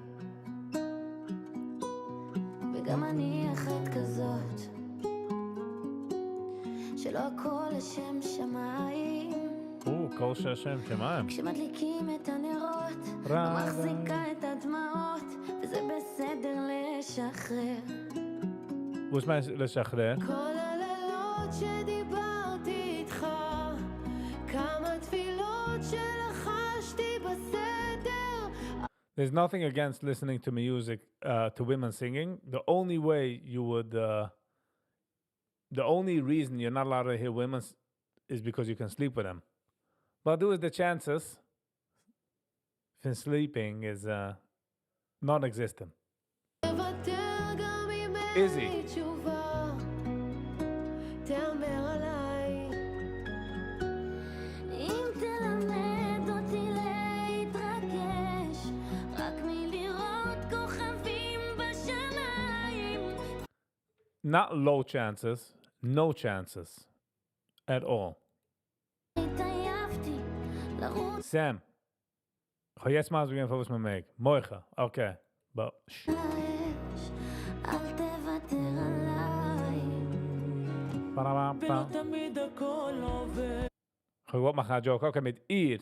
וגם אני אחת כזאת, שלא הכל לשם שמיים. או, כל שהשם שמיים. כשמדליקים את הנרות, לא מחזיקה את הדמעות, וזה בסדר לשחרר. וואס מיינסטו לשחרר? כל הלילות שדיברתי איתך, כמה תפילות שלחשתי בסתר. There's nothing against listening to music, to women singing. The only way you would, the only reason you're not allowed to hear women is because you can sleep with them. But do is the chances for sleeping is non-existent. לוותר גם אם אין Izzy. לי תשובה, תהמר עליי. אם תלמד אותי Not low chances, no chances at all. התעייפתי לרוץ Sam, כ'האב יעצט מסביר געווען פארוואס מען מעג. מוחה, okay. But ש. לאש, אל תוותר עליי. Ba-da-ba-ba. ולא תמיד הכל עובר. כ'האב געוואלט מאכן א joke. Okay, מיט איר.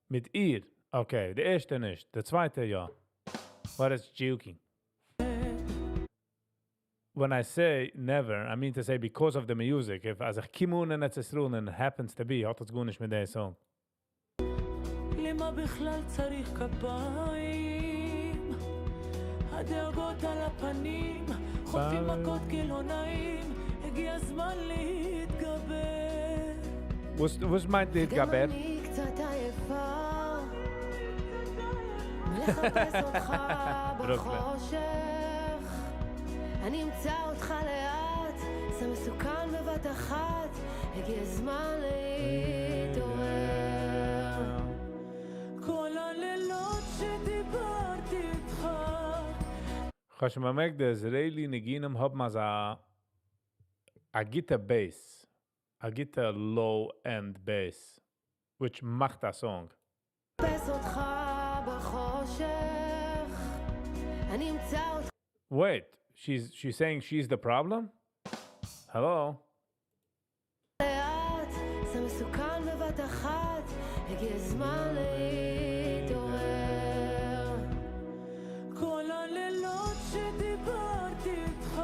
מיט איר. Okay, די ערשטע נישט. די צווייטע יא. What is joking? When I say never, I mean to say because of the music. If אז איך קום אן אין ארץ ישראל and it happens to be, האט עס גארנישט מיט די song. למה בכלל צריך כפיים? הדאגות על הפנים, חוטפים מכות כי לא נעים, הגיע הזמן להתגבר. וואס מיינט גם להתגבר? אני קצת עייפה מלחפש אותך ברוקלין. בחושך. אני אמצא אותך לאט, זה מסוכן בבת אחת, הגיע הזמן להתעורר. כל הלילות שדיברתי איתך כ'האב שוין באמערקט, די Israeli ניגונים האבן אזא א גוטע bass, א גוטע low-end bass, which מאכט א song. מחפש אותך בחושך, אני אמצא אותך Wait, she's saying she's the problem? Hello? לאט, זה מסוכן בבת אחת, הגיע הזמן להתעורר. כל הלילות שדיברתי איתך,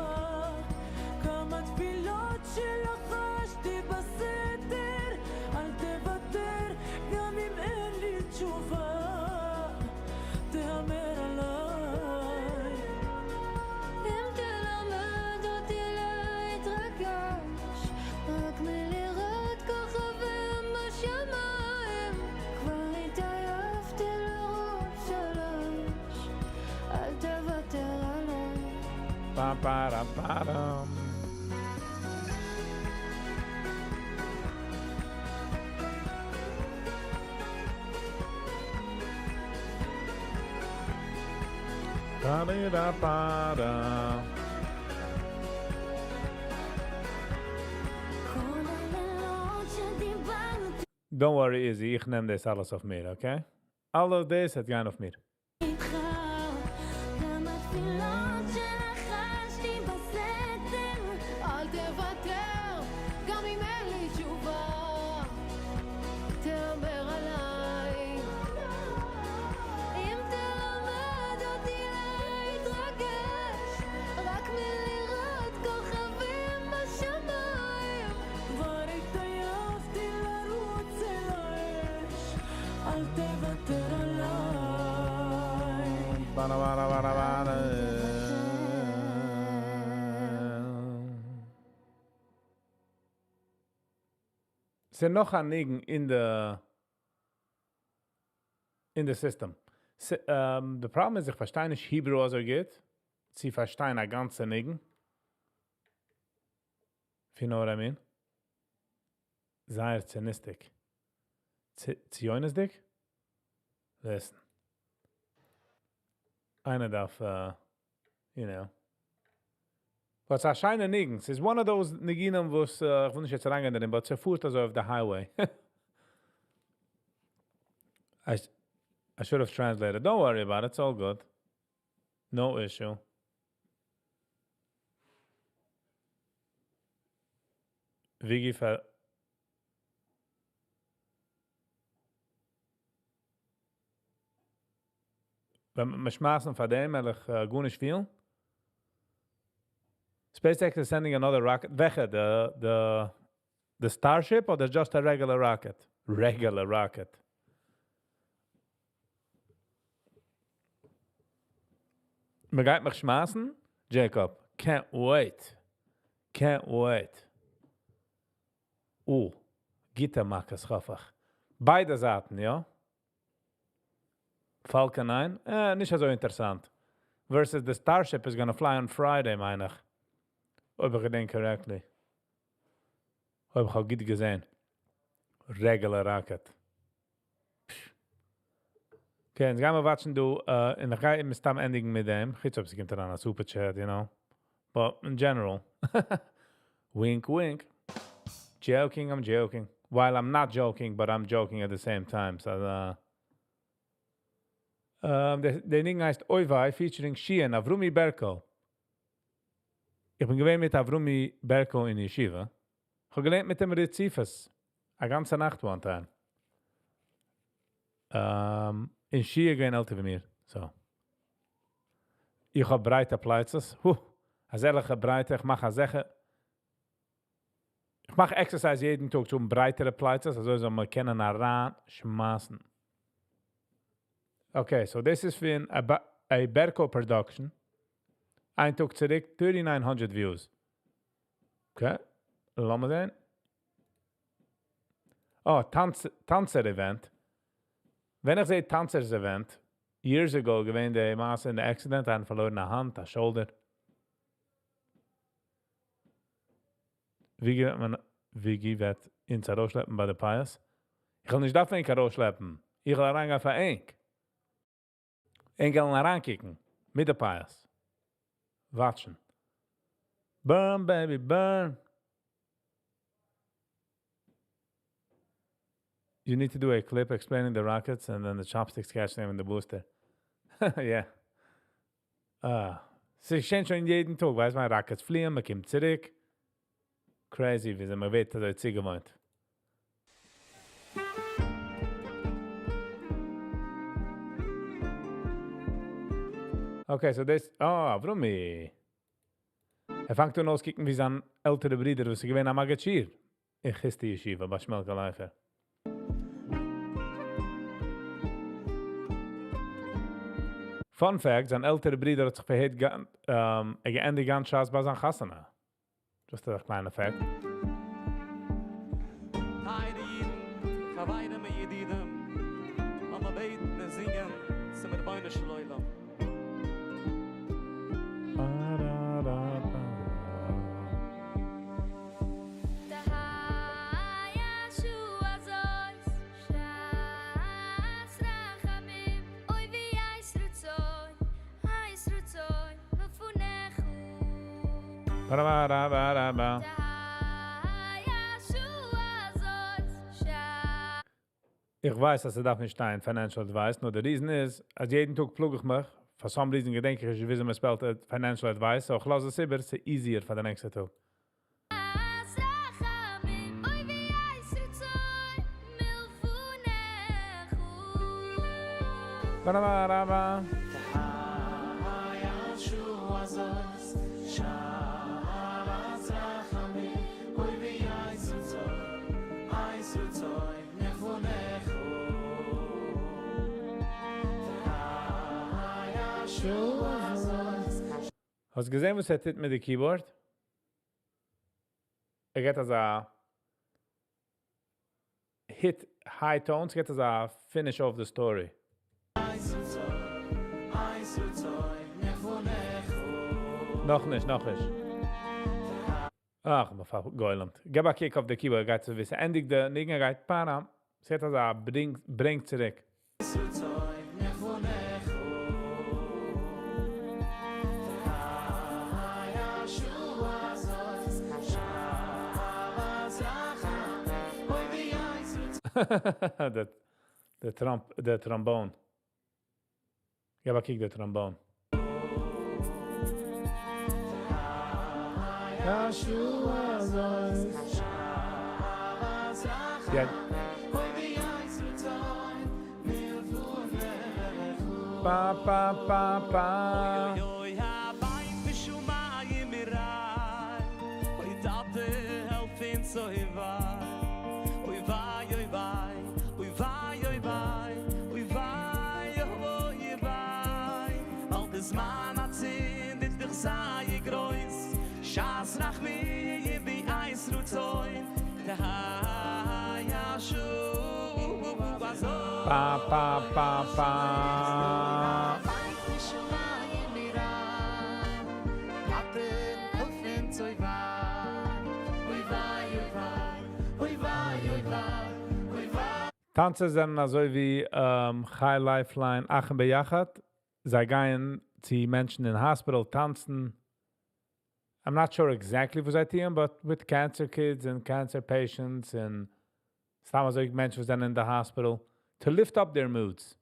כמה תפילות שלחשתי בסתר, אל תוותר גם אם אין לי תשובה, תהמר עליי. אם תלמד אותי להתרגש, רק מלראות כוכבים בשמיים, כבר התעייפתי לרוץ על האש, אל תוותר עליי. Pa, pa, ra, pa, ram. Pa, di, da, pa, da. כל הלילות שדיברתי Don't worry, Izzy, איך נעם דאס אלעס אויף מיר, okay? All of this וועט גיין אויף מיר. איתך, כמה תפילות שלחשתי בסתר, אל תוותר, גם אם אין לי תשובה, תהמר עליי. אם תלמד אותי להתרגש, רק מלראות כוכבים בשמיים, כבר התעייפתי לרוץ אל האש, אל תוותר עליי. Ba, da, ba, da, ba, da, ba, da. ס'איז נאך א ניגון in the system. The problem is, איך פארשטיי נישט Hebrew אזוי גוט. צו פארשטיין א גאנצע ניגון. If you know what I mean. זייער ציוניסטיק. ציוניסטיק? Listen. איינער דארף, you know. But ס'איז א שיינע ניגון. ס'איז one of those ניגונים, וואס, איך וויל נישט יעצט אריינגיין דערין, but ס'פארט אזוי אויף the highway. I should have translated. Don't worry about it. It's all good. No issue. Vigi פאר ווען מיר שמייסן פאר דעם, וועל איך גארנישט פילן. SpaceX is sending another rocket. וועלכע? The Starship or the just a regular rocket? Regular rocket. מ'גייט מיך שמייסן? Jacob, can't wait. Can't wait. גוטע מכות, האף איך. ביידע זייטן, יא? Falcon 9? נישט אזוי אינטערעסאנט. Versus the Starship is gonna fly on Friday, מיין איך. אויב איך געדענק correctly. אויב איך האב גוט געזען. Regular rocket. Okay, יעצט גייען מיר watch ן דא, און איך גיי מסתם ענדיגן מיט דעם. חוץ אויב ס'קומט אריין א super chat. But in general, wink wink. Joking, I'm joking. While I'm not joking, but I'm joking at the same time. So, דער ניגון הייסט אוי וויי featuring Shia און Avrumi Berko. איך בין געווען מיט Avrumi Berko אין ישיבה. איך האב געלערנט מיט אים רציפות. א גאנצע נאכט one time. און Shia געווען עלטער ווי מיר. So. איך האב ברייטע פלייצעס. הו, אזעלכע ברייטע. איך מאך אזעלכע. איך מאך exercise יעדן טאג צו האבן ברייטערע פלייצעס, אזוי זאל מען קענען אריינשמייסן. Okay, so דאס איז פון א Berko production. איין טאג צוריק, 3900 views. Okay, לאמיר זען. Oh, טאנץ, טאנצער event. ווען איך זע טאנצערס event, years ago געווען די מעשה אין די accident, איינער פארלוירן א האנט, א shoulder. ווי גייט מען, ווי וועט אונז ארויסשלעפן ביי די פיאות? איך וויל נישט דארפן ענק ארויסשלעפן. איך וויל אריינגיין פאר ענק. ענק וועלן אריינקוקן. מיט די פיאות. Watchen. Burn, baby, burn. You need to do a clip explaining the rockets and then the chopsticks catch them in the booster. Yeah. Ah. ס'געשעט שוין יעדן טאג, ווייסט מען, rockets פליען, מען קומט צוריק. Crazy, ווי מען ווערט אזוי צוגעוואוינט. Okay, so דאס, oh, Avrumi. ער פאנגט אן אויסקוקן ווי זיין עלטערע ברודער, וואס איז געווען א מגיד שיעור. אין חוסטער ישיבה, ביי שמעלקע לייפער. Fun fact, זיין עלטערע ברודער האט זיך פארהערט, ער געענדיגט גאנץ ש"ס ביי זיין חתונה. Just א קליינע fact. טייערע אידן, חברים און ידידים, לאמיר בעטן און זינגען צום רבונו של עולם. Ba-da-ba-da-ba-da-ba. איך ווייס, אז ס'דארף נישט שטיין financial advice, נאר די reason איז, אז יעדן טאג פלאג איך מיך, for some reason געדענק איך נישט וויאזוי מען spell ט financial advice, so איך לאז עס איבער, ס'איז easier פאר די נעקסטע טאג. Ba-da-ba-da-ba. האסט געזען וואס ער טוט מיט די keyboard? ער געט אזא hit high tones, געט אזא finish off the story. נאך נישט, נאך נישט. אך, מען פארגוילמט. געב א קוק אויף די keyboard, גייט צו וויסן. ענדיגט די ניגון, גייט פאראם. ס'האט אזא ברענג, ברענגט צוריק. די, די trombone. געב א קוק די trombone. Yeah. Pa pa pa pa. אוי הבית בשמיים מראי אוי טאטע העלף אונז אוי וויי אוי וויי אוי וויי אוי וויי אוי וויי אוי וויי אוי וויי אל דער זמן אצינד איז דאך זייער גרויס שעת רחמים ועת רצון תהא ישועה הזאת Pa pa pa pa. הבית בשמיים מראי טאטע העלף אונז אוי וויי אוי וויי אוי וויי אוי וויי אוי וויי אוי וויי. טאנצער זענען אזוי ווי Chai Lifeline אחים ביחד. זיי גייען צו מענטשן אין hospital טאנצן. I'm not sure exactly וואס זיי טוען, but with cancer kids and cancer patients and סתם אזוי מענטשן וואס זענען in the hospital to lift up their moods.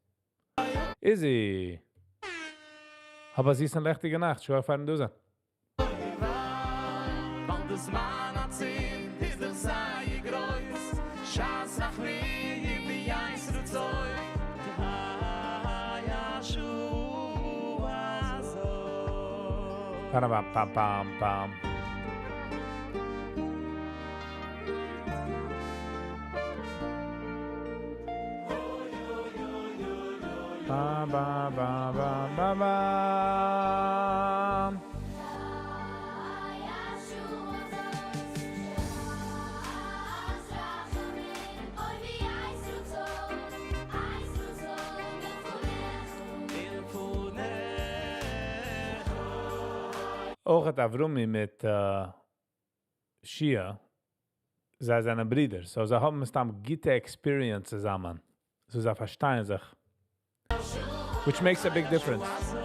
Izzy. האב א זיסע און לעכטיגע נאכט, שוין פארן דא זיין. ווייל דאס זמן אצינד איז דאך זייער גרויס, שעת רחמים ויעת רצון, תהא השעה הזאת. פאראפאפאפאם. Ba ba ba ba ba ba. אויך האט אברומי מיט Shia, זיי זענען ברידער, so זיי האבן מסתם גוטע experience צוזאמען. So זיי פארשטייען זיך. Which makes a big difference.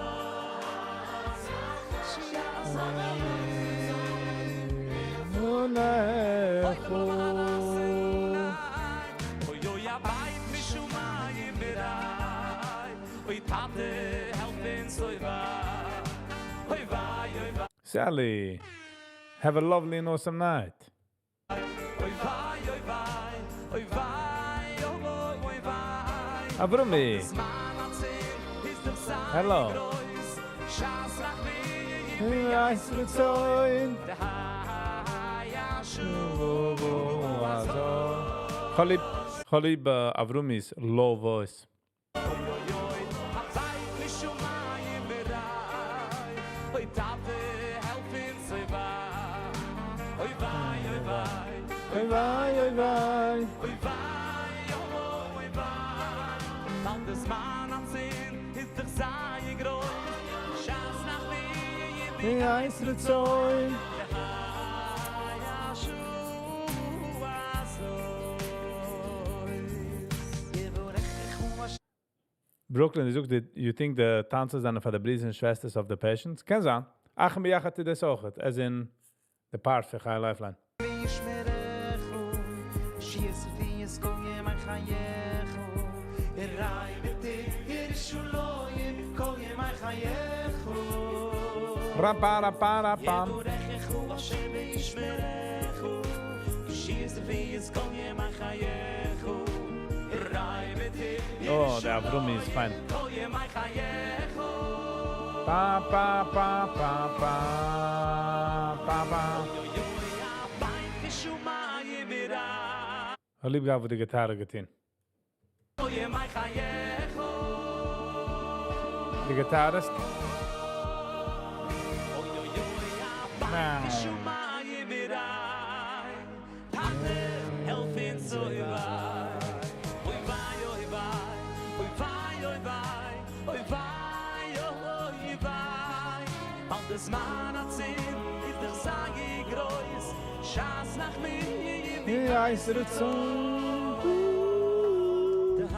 אוי אוי א בית משומעים מראי, אוי טאטע העלף אונז אוי וויי, אוי וויי אוי וויי. Sally, have a lovely and awesome night. אוי וויי אוי וויי, אוי וויי אוי אוי וויי. Avrumi. זמן אצינד איז דאך זייער Hello. גרויס, שעת רחמים תהא השעה כ'האב ליב, כ'האב ליב Avrumi's low voice. אוי אוי אוי, הבית משומעים מראי, אוי טאטע העלף אונז אוי וויי, אוי וויי אוי וויי, אוי וויי אוי וויי. אוי וויי אוי וויי, ווייל דער זמן אצינד איז דאך זייער גרויס, שעת רחמים ויעת רצון. תהא השעה הזאת. יברכך Brooklyn, דו זאגסט, you think the טאנצן זענען פאר די ברידער און שוועסטערס of the patients? קען זיין. אחים ביחד טוט דאס אויך, as in the part פון Chai Lifeline. וישמרך, שיסוף כל ימי חייך, הרי בירושלים כל ימי חייך. Ra-pa-ra-pa-ra-pam. יברכך השם וישמרך, שיסוף כל ימי חייך, הרי Oh, the Avrumi is fine. כל ימי חייך. Pa pa pa pa pa pa pa. אוי אוי אוי, הבית משומעים מראי. כ'האב ליב געהאט וואס די גיטארע געטון. כל ימי חייך. The guitarist. אוי אוי אוי, הבית משומעים מראי. טאטע, העלף אונז אוי וויי. אוי וויי, אוי וויי, אוי וויי, אוי וויי, אוי וויי, אוי וויי. ווייל דער זמן אצינד איז דאך זייער גרויס, שעת רחמים ויעת רצון. תהא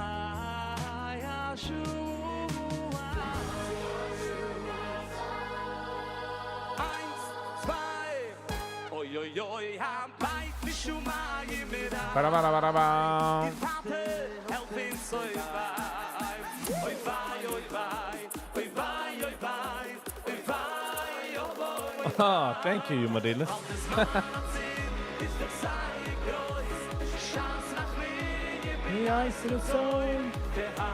השעה. איינס, צוויי. אוי אוי אוי, הבית משומעים מראי. Ba-da-ba-da-ba-da-ba. טאטע, העלף אונז אוי וויי. אוי וויי, אוי וויי, אוי וויי, אוי וויי, אוי וויי, אוי וויי. Oh, thank you, Marilis. ווייל דער זמן אצינד איז דאך זייער גרויס, שעת רחמים ויעת רצון. תהא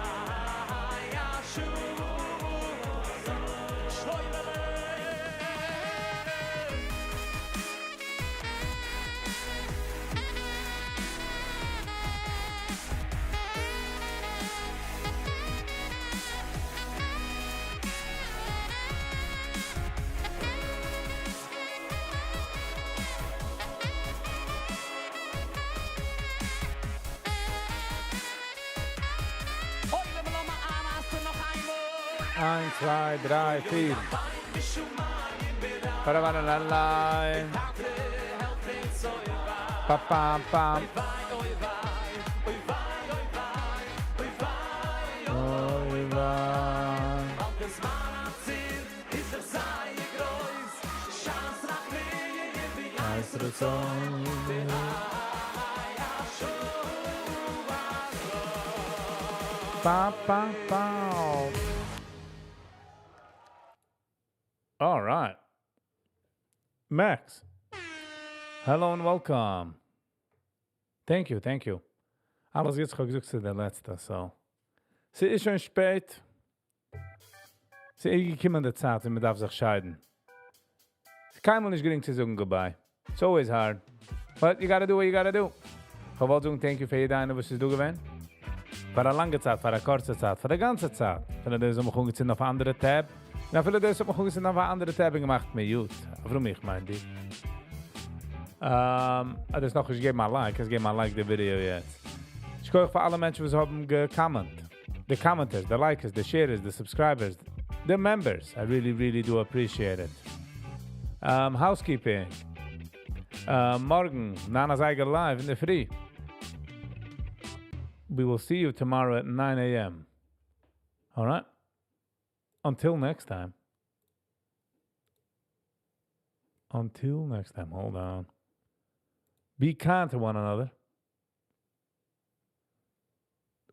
השעה. שלוימעלע. אוי, לאמיר נאך איינמאל. איינס, צוויי, דריי, פיר. Ba-da-ba-da-la-la. Pa-pam, pam. אוי וויי. דער זמן אצינד איז דאך זייער גרויס, שעת רחמים. הזאת. Ba, ba, ba. All right. Max. Hello and welcome. Thank you, thank you. אלעס גוטס, כ'האב געזאגט ס'איז דער לעצטער, so. ס'איז שוין שפעט. ס'איז געקומען די צייט, ווען מ'דארף זיך שיידן. ס'איז קיינמאל נישט גרינג צו זאגן goodbye. It's always hard. But you gotta do what you gotta do. כ'וואלט זאגן thank you פאר יעדע איינער וואס איז דא געווען. פאר א לאנגע צייט, פאר א קורצע צייט, פאר די גאנצע צייט. אפילו דאס האט מיך אנגעצינדן אויף א אנדערע tab. און אפילו דאס האט מיך אנגעצינדן אויף א אנדערע tab און געמאכט mute. אברומי, איך מיין דיך. Um, האט עס נאכנישט געגעבן א like, קענסט געבן א like די video יעצט. שכוח פאר אלע מענטשן וואס האבן גע comment. די commenters, די likers, די sharers, די subscribers, די members. I really, really do appreciate it. Housekeeping. מארגן, 9 אזייגער live אין דער פרי. We will see you tomorrow at 9 a.m. All right? Until next time. Until next time. Hold on. Be kind to one another.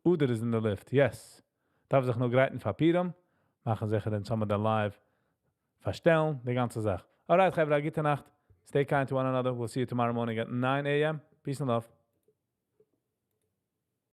Uder איז אין דער לופט. Yes. דארף זיך נאר גרייטן פאר פורים. מאכן זיכער דעם summer דער live. פארשטעלן, די גאנצע זאך. Alright, חברה, גוטע נאכט. Stay kind to one another. We'll see you tomorrow morning at 9 a.m. Peace and love.